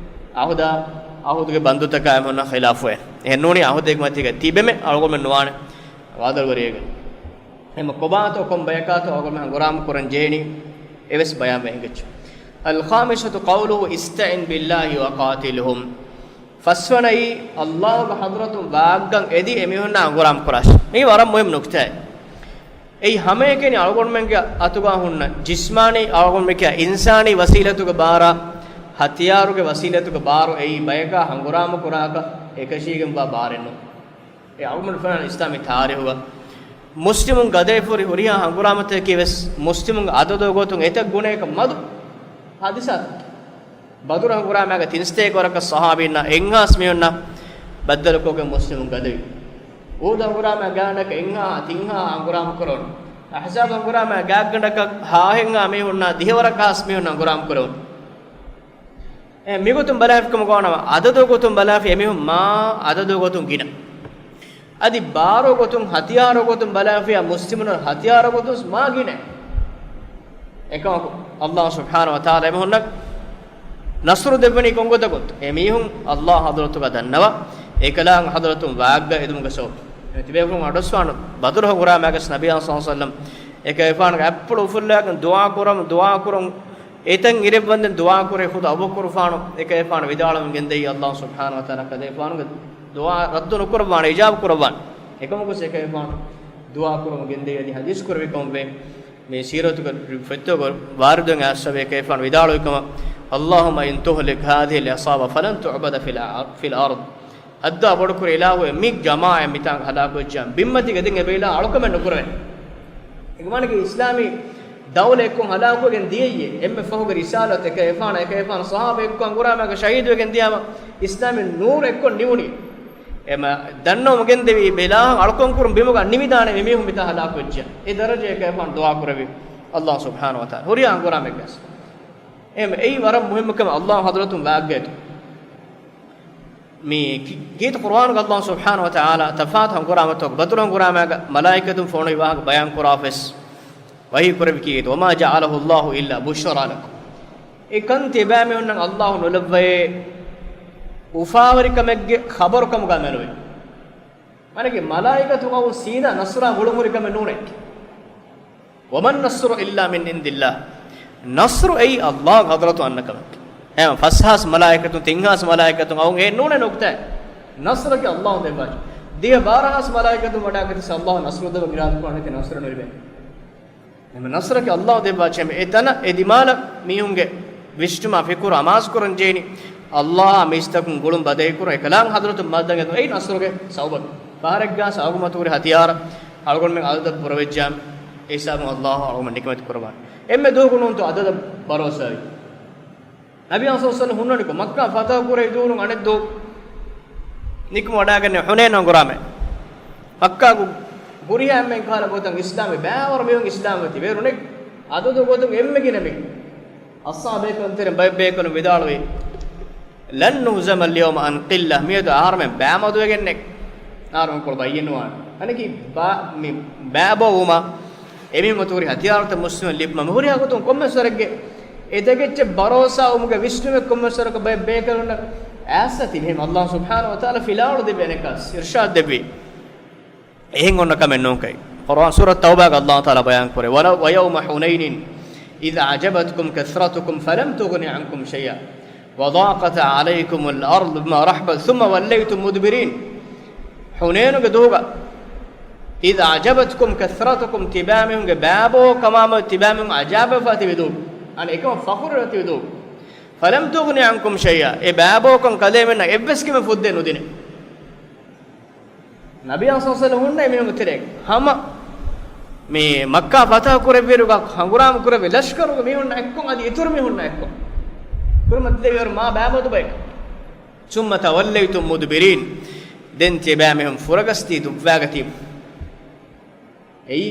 އަހުދާ، އަހުދުގެ ބަންދުތަކާ އެމީހުންނަށް ޚިލާފުވެ. އެހެންނޫނީ އަހުދެއްގެ މަތީގަ ތިބެމެ އަޅުގަނޑުމެން ނުވާނެ ވާދަވެރިވެގެން. އެމަ ކޮބާތޯ ކޮން ބަޔަކާތޯ އަޅުގަނޑުމެން ހަނގުރާމަ ކުރަން ޖެހެނީ އެވެސް ބަޔާންވެ ހިނގައްޖެ. الخامسة قوله استعن بالله وقاتلهم. ފަސްވަނައީ، އައްލާހުގެ ޙަޟްރަތުން ވާގްގަން އެދި އެމީހުންނާ ހަނގުރާމަ ކުރާށި. މީ ވަރަށް މުހިއްމު ނުކްތާއެއް. އެއީ ހަމައެކަނި އަޅުގަނޑުމެންގެ އަތުގާ ހުންނަ ޖިސްމާނީ، އަޅުގަނޑުމެންގެ އިންސާނީ ވަސީލަތުގެ ބާރާ، ހަތިޔާރުގެ ވަސީލަތުގެ ބާރު އެއީ ބަޔަކާ ހަނގުރާމަ ކުރާކަށް އެކަށީގެންވާ ބާރެއް ނޫން. އެ އަޅުގަނޑު ފެންނަ އިސްލާމީ ތާރީހުގަ މުސްލިމުން ގަދަވެފަ ހުރި ހުރިހާ ހަނގުރާމަތަކީ ވެސް މުސްލިމުންގެ އަދަދުގެ ގޮތުން އެތައް ގުނަޔަކަށް މަދު ހާދިސާތައް. ބަދުރު ހަނގުރާމައިގަ ތިންސަތޭކަ ވަރަކަށް ޞަޙާބީންނާ އެއްހާސް މީހުންނާ ބައްދަލުކޮށްގެން މުސްލިމުން ގަދަވި. އުޙުދު ހަނގުރާމައިގަ ގާނަކަށް އެއްހާ ތިންހާ ހަނގުރާމަ ކުރެވުނު. އަޙްޒާބު ހަނގުރާމައިގަ ގާތްގަނޑަކަށް ހާހެއްހާ މީހުންނާ ދިހަވަރަކަށް ހާސް މީހުން ހަނގުރާމަ ކުރެވުނު. އެ މިގޮތުން ބަލާފިކަމުގަ ވާނަމަ، އަދަދު ގޮތުން ބަލާފި އެމީހުން މާ އަދަދު ގޮތުން ގިނަ. އަދި ބާރު ގޮތުން، ހަތިޔާރު ގޮތުން ބަލާފިޔާ މުސްލިމުން ހަތިޔާރު ގޮތުން މާ ގިނަ. އެކަމަކު، އައްލާހު ސުބްޙާނަހު ވަތަޢާލާ އެމީހުންނަށް ނަޞްރު ދެއްވަނީ ކޮންގޮތަކުން؟ އެމީހުން އައްލާހު ޙަޟްރަތުގަ ދަންނަވާ، އެކަލާނގެ ޙަޟްރަތުން ވާގްގަ އެދުމުގެ ސަބަބުން. ތިބޭފުޅުން އަޑުއައްސަވާނު، ބަދުރު ހަނގުރާމައިގަސް ނަބީ ޞައްލަﷲު ޢަލައިހި ވަސައްލަމް އެކަލޭގެފާނުގެ އަތްޕުޅު އުފުއްލާގެން ދުޢާ ކުރަމު، ދުޢާ ކުރަމު، އެތަން އިރެއްވަންދެން ދުޢާ ކުރޭ ޚުދު އަބޫބަކުރުފާނު އެކަލޭގެފާނު ވިދާޅުވެގެން ދެއްވި، އައްލާހު ސުބްޙާނަހު ވަތަޢާލާ ކަލޭގެފާނުގެ ދުޢާ ރައްދު ނުކުރައްވާނެ، އިޖާބަ ކުރައްވާނެ. އެކަމަކު އެކަލޭގެފާނު ދުޢާ ކުރަމުން ގެންދެވި އަދި ޙަދީޘް ކުރެއްވި ކަމަށް ވޭ. މި ސީރަތުގެ ފޮތްތަކުގަ ވާރިދުވެގެން އައިސްފަވޭ އެކަލޭގެފާނު ވިދާޅުވި ކަމަށް، اللهم إن تهلك هذه العصابة فلن تعبد في الأ-، في الأرض. ހައްދާ ބޮޑުކުރި އިލާހުއެއް، މި ޖަމާޢަތް މިތާނގަ ހަލާކުވެއްޖެ ބިންމަތީގަ ދެން އެބައިލާ އަޅުކަމެއް ނުކުރެވޭނެ. އެގޮތަކީ އިސްލާމީ ދައުލަ އެއްކޮށް ހަލާކުވެގެން ދިޔައީ، އެންމެ ފަހުގެ ރިސާލަތު އެކަލޭގެފާނަށް، އެކަލޭގެފާނު ޞަޙާބަ އެއްކޮށް ހަނގުރާމައިގަ ޝަހީދުވެގެން ދިޔާމަ، އިސްލާމީ ނޫރު އެއްކޮށް ނިވުނީ. އެމަ ދަންނަވަމުން ގެންދެވީ އިލާހަށް އަޅުކަން ކުރުން ބިމުގަ ނިމިދާނެ މި މީހުން މިތާ ހަލާކުވެއްޖެ. އެ ދަރަޖައަށް އެކަލޭގެފާނު ދުޢާ ކުރެއްވި އައްލާހު ސުބްޙާނަހު ވަތަޢާލާ. ހުރިހާ ހަނގުރާމައެއްގަސް. އެމަ އެއީ ވަރަށް މުހިއްމު ކަމެއް އައްލާހު ޙަޟްރަތުން ވާގްގައެތު. މި ކި-، ކީރިތި ޤުރުއާނުގަ އައްލާހު ސުބްޙާނަހު ވަތަޢާލާ ތަފާތު ހަނގުރާމަތަކު ބަދުރު ހަނގުރާމައިގަ މަލާއިކަތުން ފޮނުވި ވާހަކަ ބަޔާން ކުރާފަވެސް، ވަޙީ ކުރެއްވި ކީގެތޯ؟ وما جعله الله إلا بشرى لكم. އެ ކަން ތިބާމީހުންނަށް ﷲ ނުލައްވައޭ އުފާވެރިކަމެއްގެ ޚަބަރުކަމުގަ މެނުވެ. މާނައަކީ މަލާއިކަތުން އައު ސީދާ ނަޞްރާ ގުޅުން ހުރި ކަމެއް ނޫނޭ. وما النصر إلا من عند الله. ނަޞްރު އެއީ ﷲ ގެ ޙަޟްރަތުން އަންނަ ކަމެއް. އެހެން ފަސްހާސް މަލާއިކަތުން، ތިންހާސް މަލާއިކަތުން އައުން އެ ނޫނޭ ނުކުތާ. ނަޞްރަކީ ﷲ ދެއްވާ. ދިހަ ބާރަހާސް މަލާއިކަތުން ވަޑާގަތީ ﷲ ނަޞްރު ދެއްވަން އިރާދަކުރާނެތީ ނަޞްރު ނުލިބޭ. އެމަ ނަޞްރަކީ ﷲ ދެއްވާ ޗެމެ. އެ ތަނަށް އެ ދިމާލަށް މީހުންގެ ވިސްނުމާ ފިކުރު އަމާޒުކުރަން ޖެހެނީ. ﷲ އާ މީސްތަކުން ގުޅުން ބަދަހިކުރަން އެކަލާނގެ ޙަޟްރަތުން މަދަދަށް ގެންދަން. އެއީ ނަޞްރުގެ ސަބަބު. ފަހަރެއްގާސް އަޅުގަނޑުމެން ތިބި ހަތިޔާރު އަޅުގަނޑުމެން އަދަދަށް ފުރަވެއްޖާމެ، އެ ހިސާބުން ﷲ އަޅުގަނޑުމެން ނިކަމެތި ކުރައްވާނެ. އެންމެ ދުވަހަކު ނޫންތޯ އަދަދަށް ބަރޯސާވީ. ނަބީ ޞައްލަﷲު ޢަލައިހި ވަސައްލަމަ ހުންނަނިކޮށް، މައްކާ ފަތަޙު ކުރެވި ދުވަހުން އަނެއް ދުވަހު ނިކުމެ ވަޑާގެންނެވި ޙުނައިނު ހަނގުރާމައަށް. މައްކާގެ ހުރިހާ އެންމެން ކަހަލަ ގޮތަށް އިސްލާމްވި، ބައިވަރު މީހުން އިސްލާމްވެ ތިބި. އޭރުން އަދަދު ގޮތުން އެންމެ ގިނަ މީހުން. އަޞްޙާބު ބޭކަލުން ތެރެއިން ބައެއް ބޭކަލުން ވިދާޅުވީ، لن نهزم اليوم عن قلة. މިއަދު އަހަރުމެން ބައިމަދުވެގެންނެއް. އަހަރުމެން ކޮޅު ބައްޔެއް ނުވާނެ. އަނެކީ ބާ-، މި ބައިބޯވުމަށް އެމީހުން އަތު ހުރި ހަތިޔާރުތައް މުސްލިމުން ލިބުމަށް މި ހުރިހާ ގޮތުން ކޮންމެސް ވަރެއްގެ އެ ތެކެއްޗެއް ބަރޯސާވުމުގެ ވިސްނުމެއް ކޮންމެސް ވަރަކަށް ބައެއް ބޭކަލުންނަށް އައިސްފަ ތިބި. އެހެން ﷲ ސުބްޙާނަހޫ ވަތަޢާލާ ފިލާވަޅު ދެއްވި އަނެއްކާސް އިރްޝާދު ދެއްވި. އެހެން އޮންނަ ކަމެއް ނޫންކައި. ޤުރުއާން ސޫރަތު ތައުބާގަ ﷲ ތަޢާލާ ބަޔާން ކުރޭ، ولو-، ويوم حنين إذ أعجبتكم كثرتكم فلم تغن عنكم شيئا وضاقت عليكم الأرض بما رحبت ثم وليتم مدبرين. ޙުނައިނުގެ ދުވަހުގަ، إذ أعجبتكم كثرتكم، ތިބާމީހުންގެ ބައިބޯކަމާމެދު ތިބާމީހުން އަޖައިބުވެފަ ތިބި ދުވަހު، އަނެއްކަމަށް ފަޚުރުވެފަ ތިބި ދުވަހު. فلم تغن عنكم شيئا، އެ ބައިބޯކަން ކަލޭމެންނަށް އެއްވެސް ކިމެއް ފުއްދެއް ނުދިނެ. ނަބިއްޔާ ޞައްލަﷲު ޢަލައިހި ވަސައްލަމަ ހުންނަ އެމީހުންގެ ތެރޭގަ ހަމަ މި މައްކާ ފަތަޙު ކުރެއްވިއިރުގަ ހަނގުރާމަ ކުރެއްވި ލަޝްކަރުގެ މީހުންނާ އެއްކޮށް އަދި އިތުރު މީހުންނާ އެއްކޮށް ކުރިމަތިލެއްވިއިރު މާ ބައިމަދު ބަޔަކަށް. ثم توليتم مدبرين. ދެން ތިޔަބައިމީހުން ފުރަގަސްދީ ދުއްވާގަތީ. އެއީ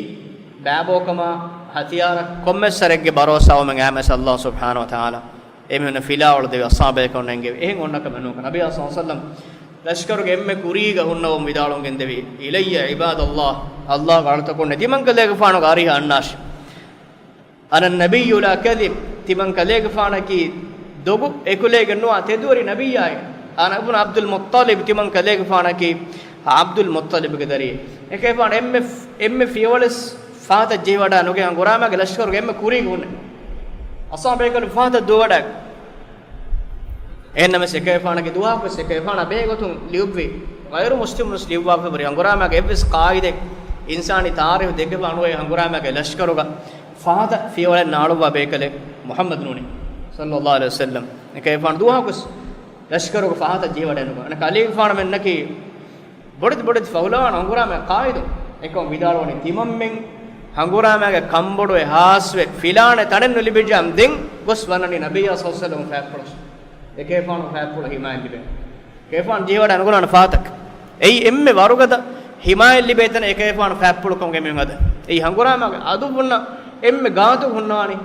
ބައިބޯކަމާ ހަތިޔާރަށް ކޮންމެސް ވަރެއްގެ ބަރޯސާވުމެއް އައިމަސް ﷲ ސުބްޙާނަހޫ ވަތަޢާލާ އެމީހުންނަށް ފިލާވަޅު ދެވި އަޞްޙާބު ބޭކަލުންނަށް އެންގެވި. އެހެން އޮންނަ ކަމެއް ނޫން. ނަބިއްޔާ ޞައްލަﷲު ޢަލައިހި ވަސައްލަމަ ލަޝްކަރުގެ އެންމެ ކުރީގަ ހުންނަވަމުން ވިދާޅުވަމުން ގެންދެވި، إلي عباد الله، ﷲގެ އަޅުތަކުންނޭ ތިމަންކަލޭގެފާނުގެ އަރިހަށް އަންނާށި. أنا النبي لا كذب، ތިމަން ކަލޭގެފާނަކީ ދޮގު އެކުލެވިގެން ނުވާ ތެދުވެރި ނަބިއްޔާއެއް. أنا ابن عبد المطلب، ތިމަން ކަލޭގެފާނަކީ ޢަބްދުލް މުއްޠަލިބުގެ ދަރިއެއް. އެކަލޭގެފާނު އެންމެ، އެންމެ ފިޔަވަޅެއް ފަހަތަށް ޖެހިވަޑާ ނުގެ ހަނގުރާމާގެ ލަޝްކަރުގެ އެންމެ ކުރީގަ ހުންނެވި. އަޞްޙާބު ބޭކަލުން ފަހަތަށް ދުވަވަޑާ. އެހެންނަމަވެސް އެކަލޭގެފާނަކީ ދުވަހަކުވެސް އެކަލޭގެފާނާ ބެހޭގޮތުން ލިޔުއްވި، ޣައިރު މުސްލިމުންވެސް ލިޔުއްވާފައިވާ ހަނގުރާމާގެ އެއްވެސް ޤާއިދެއް އިންސާނީ ތާރީޚު ދެއްކިފަ ނުވޭ ހަނގުރާމާގެ ލަޝްކަރުގަ ފަހަތަށް ފިޔަވަޅެއް ނާޅުއްވާ ބޭކަލެއް މުޙައްމަދު ނޫނީ، ޞައްލަﷲު ޢަލައިހި ވަސައްލަމަ. އެކަލޭގެފާނު ދުވަހަކުވެސް ލަޝްކަރުގަ ފަހަތަށް ޖެހިވަޑައެއް ނުކުރާ. އަނެއްކާ ކަލޭގެފާނުމެންނަކީ ބޮޑެތި ބޮޑެތި ފަހުލަވާން ހަނގުރާމަ ޤާއިދުން. އެކަމަށް ވިދާޅުވަނީ ތިމަންމެން ހަނގުރާމާގެ ކަންބޮޑުވެ ހާސްވެ ފިލާނެ ތަނެއް ނުލިބިއްޖާމެ ދެން ގޮސް ވަންނަނީ ނަބިއްޔާ ޞައްލަﷲު ޢަލައިހި ވަސައްލަމަ ފާތްޕުޅަށް. އެކަލޭގެފާނު ފާތްޕުޅަށް ހިމާޔަތް ލިބޭ. އެކަލޭގެފާނު ޖެހިވަޑައިގަންނަވާނެ ފަހަތަކަށް. އެއީ އެންމެ ވަރުގަދަ ހިމާޔަތް ލިބޭ ތަނެއް އެކަލޭގެފާނު ފާތްޕުޅު ކަމުގަ އެމީހުން ހަދާ. އެއީ ހަނގުރާމާގެ އަދު ހުންނަ އެންމެ ގާތު ހުންނާނީ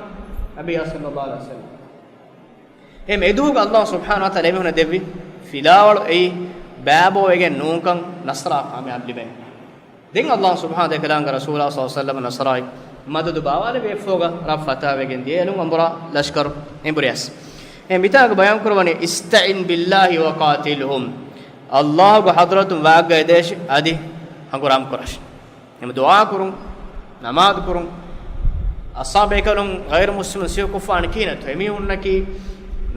ނަބިއްޔާ ޞައްލަﷲު ޢަލައިހި ވަސައްލަމަ. އެހެން އެދުވަހުގަ ﷲ ސުބްޙާނަހޫ ވަތަޢާލާ އެމީހުންނަށް ދެއްވި ފިލާވަޅު އެއީ ބައިބޯވެގެން ނޫންކަން ނަޞްރާ ކާމިޔާބު ލިބެން. ދެން ﷲ ސުބްޙާނަހޫ ވަތަޢާލާގެ ރަސޫލާ ޞައްލަﷲު ޢަލައިހި ވަސައްލަމަ ނަޞްރާއި މަދަދު ބާވާލެއްވި އެއަށްފަހުގަ ރަށް ފަތާވެގެން ދިޔައިރު އަނބުރާ ލަޝްކަރު އެނބުރިޔަސް. އެ މިތާގަ ބަޔާން ކުރައްވަނީ، اسْتَعِنْ بِاللَّهِ وَقَاتِلْهُمْ، ﷲގެ ޙަޟްރަތުން ވާގަ އެދޭށި އަދި ހަނގުރާމަ ކުރާށި. އެމަ ދުޢާ ކުރުން، ނަމާދު ކުރުން. އަޞްޙާބު ބޭކަލުން ޣައިރު މުސްލިމުން ސިފަކޮށްފާނެ ކިހިނެއްތޯ؟ އެމީހުންނަކީ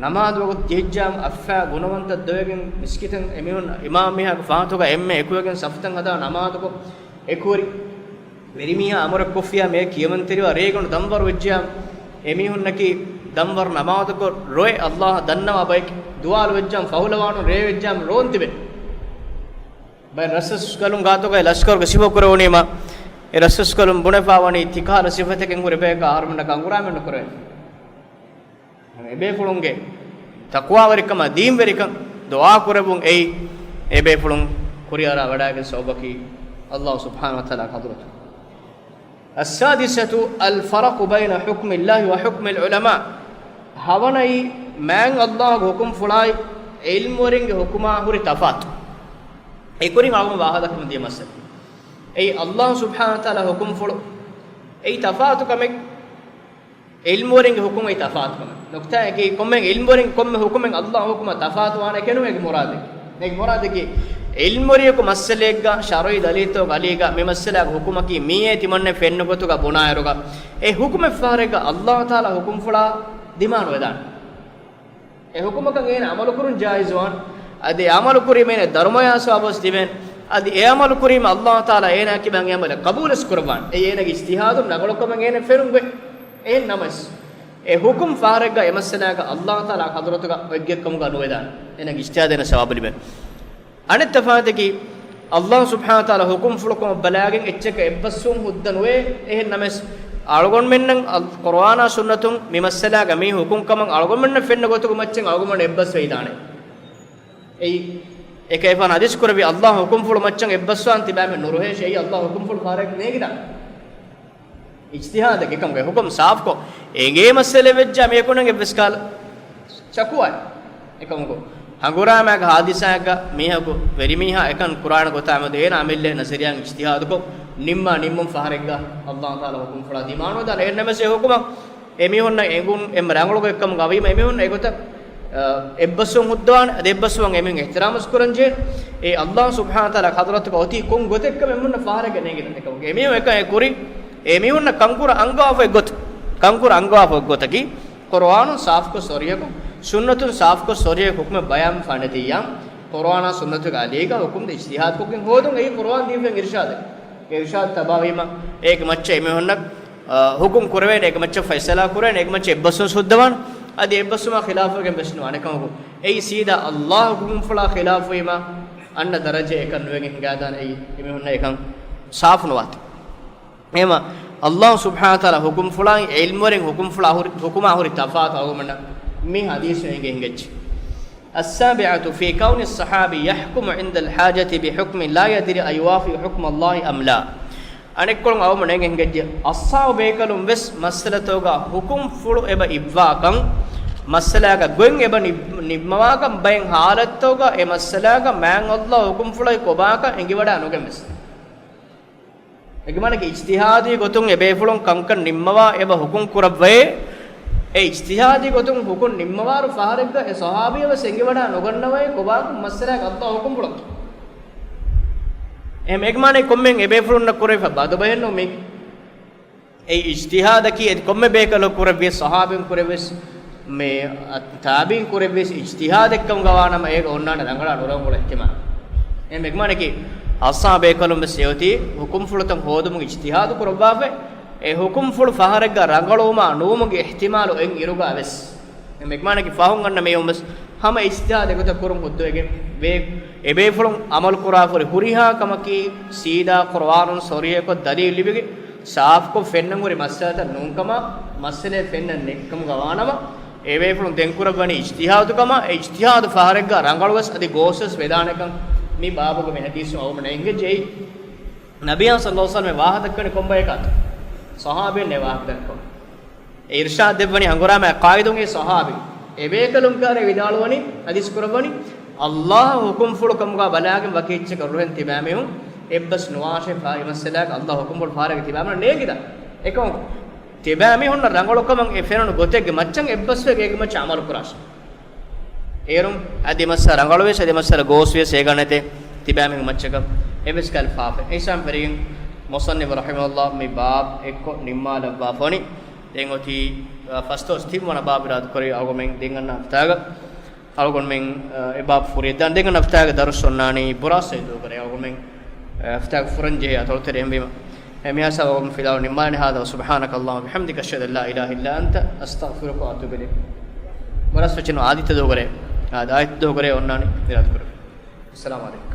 ނަމާދު ވަގުތު ޖެހިއްޖާމު އައްފާ ގުނަވަންތައް ދޮވެގެން މިސްކިތަށް އެމީހުން އިމާމް މީހާގެ ފަހަތުގަ އެންމެ އެކުވެގެން ސަފުތައް ހަދާ ނަމާދުކޮށް އެކުވެރި ވެރިމީހާ އަމުރެއް ކޮށްފިއްޔާ މިއަށް ކިޔަމަންތެރިވާ ރޭގަނޑު ދަންވަރު ވެއްޖެޔާ އެމީހުންނަކީ ދަންވަރު ނަމާދުކޮށް ރޮއެ ﷲ އަށް ދަންނަވާ ބަޔަކީ. ދުވާލު ވެއްޖާމު ފަހުލަވާނުން ރޭ ވެއްޖާމު ރޯން ތިބެ. ބައެއް ރަސްރަސްކަލުން ގާތުގައި ލަޝްކަރުގެ ސިފަ ކުރެވުނީމަ، އެ ރަސްރަސްކަލުން ބުނެފާވަނީ ތިކަހަލަ ސިފަތަކެއް ހުރި ބަޔަކާ އަހަރުމެންނަކަށް އަނގުރާމެއް ނުކުރެވޭ. އެބޭފުޅުންގެ ތަޤްވާވެރިކަމާ ދީންވެރިކަން ދުޢާ ކުރެއްވުން އެއީ، އެބޭފުޅުން ކުރިއަރާ ވަޑާގެން ސަބަބަކީ ﷲ ސުބްޙާނަހޫ ވަތަޢާލާގެ ޙަޟްރަތު. السادسة الفرق بين حكم الله وحكم العلماء. ހަވަނައީ، މާތް ﷲގެ ޙުކުމްފުޅާއި ޢިލްމުވެރިންގެ ޙުކުމާ ހުރި ތަފާތު. އެކުރިން އަޅުގަނޑު ވާހަކަދައްކަމުން ދިޔަ މައްސަލަ. އެއީ، ﷲ ސުބްޙާނަހޫ ވަތަޢާލާ ޙުކުމްފުޅު އެއީ ތަފާތު ކަމެއް. ޢިލްމުވެރިންގެ ޙުކުމް އެއީ ތަފާތު ކަމެއް. ނުކްތާއަކީ، ކޮންމެ ޢިލްމުވެރިން ކޮންމެ ޙުކުމެއް ﷲ ގެ ޙުކުމާ ތަފާތު ވާނެކޭ ނޫން އޭގެ މުރާދަކީ. އޭގެ މުރާދަކީ، ޢިލްމުވެރިޔަކު މައްސަލައެއްގަ ޝަރުޢީ ދަލީލްތަކުގެ އަލީގަ މި މައްސަލާގެ ޙުކުމަކީ މިއޭ ތިމަންނެ ފެންނަ ގޮތުގަ ބުނާއިރުގަ، އެ ޙުކުމެއް ފަހަރެއްގަ ﷲ ތަޢާލާ ޙުކުމްފުޅާ ދިމާނުވެދާނެ. އެ ޙުކުމަކަށް އޭނަ ޢަމަލުކުރުން ޖާއިޒުވާން. އަދި އެ ޢަމަލު ކުރީމަ އޭނަ ދަރުމަޔާ ސަވާބުވެސް ލިބޭން. އަދި އެ ޢަމަލު ކުރީމަ ﷲ ތަޢާލާ އޭނާ ކިބައިން އެ ޢަމަލެއް ޤަބޫލުވެސް ކުރައްވާން. އެއީ އޭނަގެ އިޖްތިހާދުން ރަނގަޅުކަމަށް އޭނަ ފެނުން ގޮތް. އެހެން ނަމަވެސް، އެ ޙުކުމް ފަހަރެއްގަ އެ މައްސަލާގަ ﷲ ތަޢާލާ ޙަޟްރަތުގަ އޮތްގޮތްކަމުގަ ނުވެދާނެ. އޭނަގެ އިޖްތިހާދަށް އޭނަ ސަވާބު ލިބޭން. އަނެއް ތަފާތަކީ، ﷲ ސުބްޙާނަހޫ ވަތަޢާލާ ޙުކުމްފުޅުކަމަށް ބަލާގެން އެއްޗަކަށް އެއްބަސްވުން ހުއްދަ ނުވޭ. އެހެން ނަމަވެސް، އަޅުގަނޑުމެންނަށް އަލް-، ޤުރުއާނާ ސުންނަތުން މި މައްސަލާގަ މި ޙުކުމްކަމަށް އަޅުގަނޑުމެންނަށް ފެންނަ ގޮތުގެ މައްޗަށް އަޅުގަނޑުމެން އެއްބަސްވެވިދާނެ. އެއީ، އެކަލޭގެފާނު ޙަދީޘް ކުރެއްވި، ﷲ ޙުކުމްފުޅު މައްޗަށް އެއްބަސްވާން ތިބާމެން ނުރުހޭށޭ. އެއީ ﷲ ޙުކުމްފުޅު ފަހަރެއް ނޭނގިދާނެ. އިޖްތިހާދަކީ އެކަމުގެ ޙުކުމް ސާފުކޮށް، އެނގޭ މައްސަލައެއް ވެއްޖާ މީހަކުންނަށް އެއްވެސް ކަހަލަ ޝަކުވާއެއް. އެކަމަކު، ހަނގުރާމައިގެ ޙާދިސާއެއްގަ މީހަކު، ވެރިމީހާ އެކަން ކުރާނެ ގޮތާމެދު އޭނާ އަމިއްލަ ނަޒަރިއްޔާއިން އިޖްތިހާދުކޮށް، ނިންމާ ނިންމުން ފަހަރެއްގަ ﷲ ތަޢާލާ ޙުކުމްފުޅާ ދިމާނުވެދާނެ. އެހެން ނަމަވެސް އެ ޙުކުމަށް އެމީހުންނަށް އެނގުން އެންމެ ރަނގަޅު ގޮތްކަމުގަ ވީމަ، އެމީހުންނަށް އެގޮތަށް، އަ، އެއްބަސްވުން ހުއްދަވާނެ. އަދި އެއްބަސްވުމަށް އެމީހުން އިޙްތިރާމުވެސް ކުރަން ޖެހޭ. އެ ﷲ ސުބްޙާނަހޫ ވަތަޢާލާ ޙަޟްރަތުގަ އޮތީ ކޮން ގޮތެއްކަމެއް އެމީހުންނަށް ފަހަރެއްގަ ނޭނގިދާނެ. އެކަމަކު އެމީހުން އެކަން އެ ކުރީ، އެމީހުންނަށް ކަންކުރަން އަންގަވާފަ އޮތް ގޮތަށް، ކަންކުރަން އަންގަވާފަ އޮތް ގޮތަކީ، ޤުރުއާނުން ސާފުކޮށް ޝަރީޢަތުން، ސުންނަތުން ސާފުކޮށް ޝަރީޢަތުން ޙުކުމެއް ބަޔާންވެފަ ނެތިއްޔާ، ޤުރުއާނާ ސުންނަތުގެ އަލީގަ ޙުކުމް ދޭ އިޖްތިހާދުކޮށްގެން ހޯދުން. އެއީ ޤުރުއާން ދީފައި އިރުޝާދެއް. އިރުޝާދު ތަބާވީމަ، އޭގެ މައްޗަށް އެމީހުންނަށް، އާ، ޙުކުމް ކުރެވޭނެ، އޭގެ މައްޗަށް ފައިސަލާ ކުރެވޭނެ، އޭގެ މައްޗަށް އެއްބަސްވުން ސުއްދަވާން. އަދި އެއްބަސްވުމާ ޚިލާފުވެގެން ވެސް ނުވާނެ. އެކަމަކު، އެއީ ސީދާ ﷲ ޙުކުމްފުޅާ ޚިލާފުވީމަ، އަންނަ ދަރަޖައެއް އެކަން ނުވެގެން ހިނގާދާނެ. އެއީ އެމީހުންނަށް އެކަން ސާފު ނުވާތީ. އެހެމަ، ﷲ ސުބްޙާނަހޫ ވަތަޢާލާ ޙުކުމްފުޅާއި ޢިލްމުވެރިން ޙުކުމްފުޅާ ހުރި، ޙުކުމާ ހުރި ތަފާތު އަޅުގަނޑަށް މި ޙަދީޘު އެނގޭ ހިނގައްޖެ. السابعة في كون الصحابي يحكم عند الحاجة بحكم لا يدري أيوافق حكم الله أم لا. އަނެއްކޮޅުން އަޅުގަނޑު އެނގޭ ހިނގައްޖެ، އަޞްޙާބު ބޭކަލުން ވެސް މައްސަލަތަކުގަ ޙުކުމްފުޅު އެބަ އިއްވާކަން، މައްސަލާގަ ގޮތް އެބަ ނި-، ނިންމަވާކަން ބައެއް ޙާލަތްތަކުގަ އެ މައްސަލާގަ މާތް ﷲ ޙުކުމްފުޅަކީ ކޮބާކަން އެނގިވަޑާ ނުގެން ވެސް. އޭގެ މާނައަކީ އިޖްތިހާދީ ގޮތުން އެބޭފުޅުން ކަންކަން ނިންމަވާ އެބަ ޙުކުމް ކުރައްވައޭ، އެ އިޖްތިހާދީ ގޮތުން ޙުކުމް ނިންމަވާއިރު ފަހަރެއްގަ އެ ޞަޙާބީއަށް ވެސް އެނގިވަޑާ ނުގަންނަވައޭ ކޮބާކަން މައްސަލާގަ ﷲ ޙުކުމްފުޅަކީ. އެހެން އޭގެ މާނައަކީ ކޮންމެ އެބޭފުޅުންނަށް ކުރެވިފަ ބަދުބަހެއް ނޫން މީ. އެ އިޖްތިހާދަކީ އެ ކޮންމެ ބޭކަލަކު ކުރެއްވިޔަސް، ޞަޙާބީން ކުރެއްވިޔަސް، މި ތާބިޢީން ކުރެއްވިޔަސް އިޖްތިހާދެއްކަމުގަ ވާނަމަ، އޭގަ އޮންނާނެ ރަނގަޅާ ނުރަނގަޅު އިޙްތިމާލު. އެހެން އެގެ މާނައަކީ، އަޞްޙާބު ބޭކަލުން ވެސް އެއޮތީ ޙުކުމްފުޅުތައް ހޯދުމުގެ އިޖްތިހާދު ކުރައްވާފައި، އެ ޙުކުމްފުޅު ފަހަރެއްގަ ރަނގަޅުވުމާ ނުވުމުގެ އިޙްތިމާލު އޮތް އިރުގަ ވެސް. އެހެން އެގެ މާނައަކީ ފަހުން އަންނަ މީހުން ވެސް ހަމަ އިޖްތިހާދެއް ގޮތަށް ކުރުން ހުއްދަވެގެން ވޭ، އެބޭފުޅުން ޢަމަލު ކުރާފަ ހުރި ހުރިހާ ކަމަކީ ސީދާ ޤުރުއާނުން ޞަރީޙަކޮށް ދަލީލު ލިބިގެން، ސާފުކޮށް ފެންނަން ހުރި މައްސަލަތައް ނޫންކަމަށް، މައްސަލައެއް ފެންނަން ނެތްކަމުގަ ވާނަމަ، އެބޭފުޅުން ދެން ކުރައްވަނީ އިޖްތިހާދު ކަމަށް. އެ އިޖްތިހާދު ފަހަރެއްގަ ރަނގަޅުވެސް އަދި ގޯސްވެސް ވެދާނެކަން މި ބާބުގަ މި ޙަދީޘުން އަޅުގަނޑަށް އެނގިއްޖެ. ނަބިއްޔާ ޞައްލައްލާހު ޢަލައިހި ވަސައްލަމަ ވާހަކަ ދައްކަނީ ކޮން ބަޔަކާތޯ؟ ޞަޙާބީންނޭ ވާހަކަ ދައްކަނީ. އެ އިރްޝާދު ދެއްވަނީ ހަނގުރާމައިގެ ޤާއިދުން އެ ޞަޙާބީ. އެބޭކަލުން ކާރޭ ވިދާޅުވަނީ، ޙަދީޘް ކުރައްވަނީ، ﷲ ގެ ޙުކުމްފުޅު ކަމުގަ ބަލާގެން ވަކި އެއްޗަކަށް ރުހެން ތިބާމީހުން އެއްބަސް ނުވާށޭ، ފާ މައްސަލާގަ ﷲ ގެ ޙުކުމްފުޅު ފަހަރެއްގަ ތިބާމީހުން ނޭނގިދާނެ. އެކަމަކު، ތިބާމީހުންނަށް ރަނގަޅުކަމަށް އެ ފެނުނު ގޮތެއްގެ މައްޗަށް އެއްބަސްވެ އޭގެ މައްޗަށް ޢަމަލު ކުރާށޭ. އޭރުން އަދި މައްސަލަ ރަނގަޅުވިޔަސް، އަދި މައްސަލަ ގޯސްވިޔަސް އޭގަ ނެތޭ ތިބާމީހުން މައްޗަކަށް އެއްވެސް ކަހަލަ ފާފައެއް. އެހިސާބުން ފެށިގެން މުޞައްނިފު ރަޙިމަހުﷲ މި ބާބު އެއްކޮށް ނިންމާލައްވާފަ ވަނީ. ދެން އޮތީ، އަ، ފަސްދޮޅަސް ތިންވަނަ ބާބު އިރާދަކުރެވި އަޅުގަނޑުމެން ދެން އަންނަ ހަފްތާގަ، އަޅުގަނޑުމެން، އަ، އެ ބާބު ފުރިހަމަ ދާން. ދެން އަންނަ ހަފްތާގެ ދަރުސް އޮންނާނީ ބުރާސް ދުވަހުގެ ރޭ. އަޅުގަނޑުމެން، އަ، ހަފްތާގެ ފުރަން ޖެހޭ އަތޮޅުތެރޭ އެހެންވީމަ. އެ މިހާ ސާ އަޅުގަނޑު ފިލާވަޅު ނިންމާލަނީ. هذا وسبحانك اللهم وبحمدك، أشهد أن لا إله إلا أنت، أستغفرك وأتوب إليك. ބުރާސް ވެއްޖެ ނޫން، އާދިއްތަ ދުވަހުގެ ރޭ. އާދިއްތަ ދުވަހުގެ ރޭ އޮންނާނީ އިރާދަކުރެވި. السلام عليكم.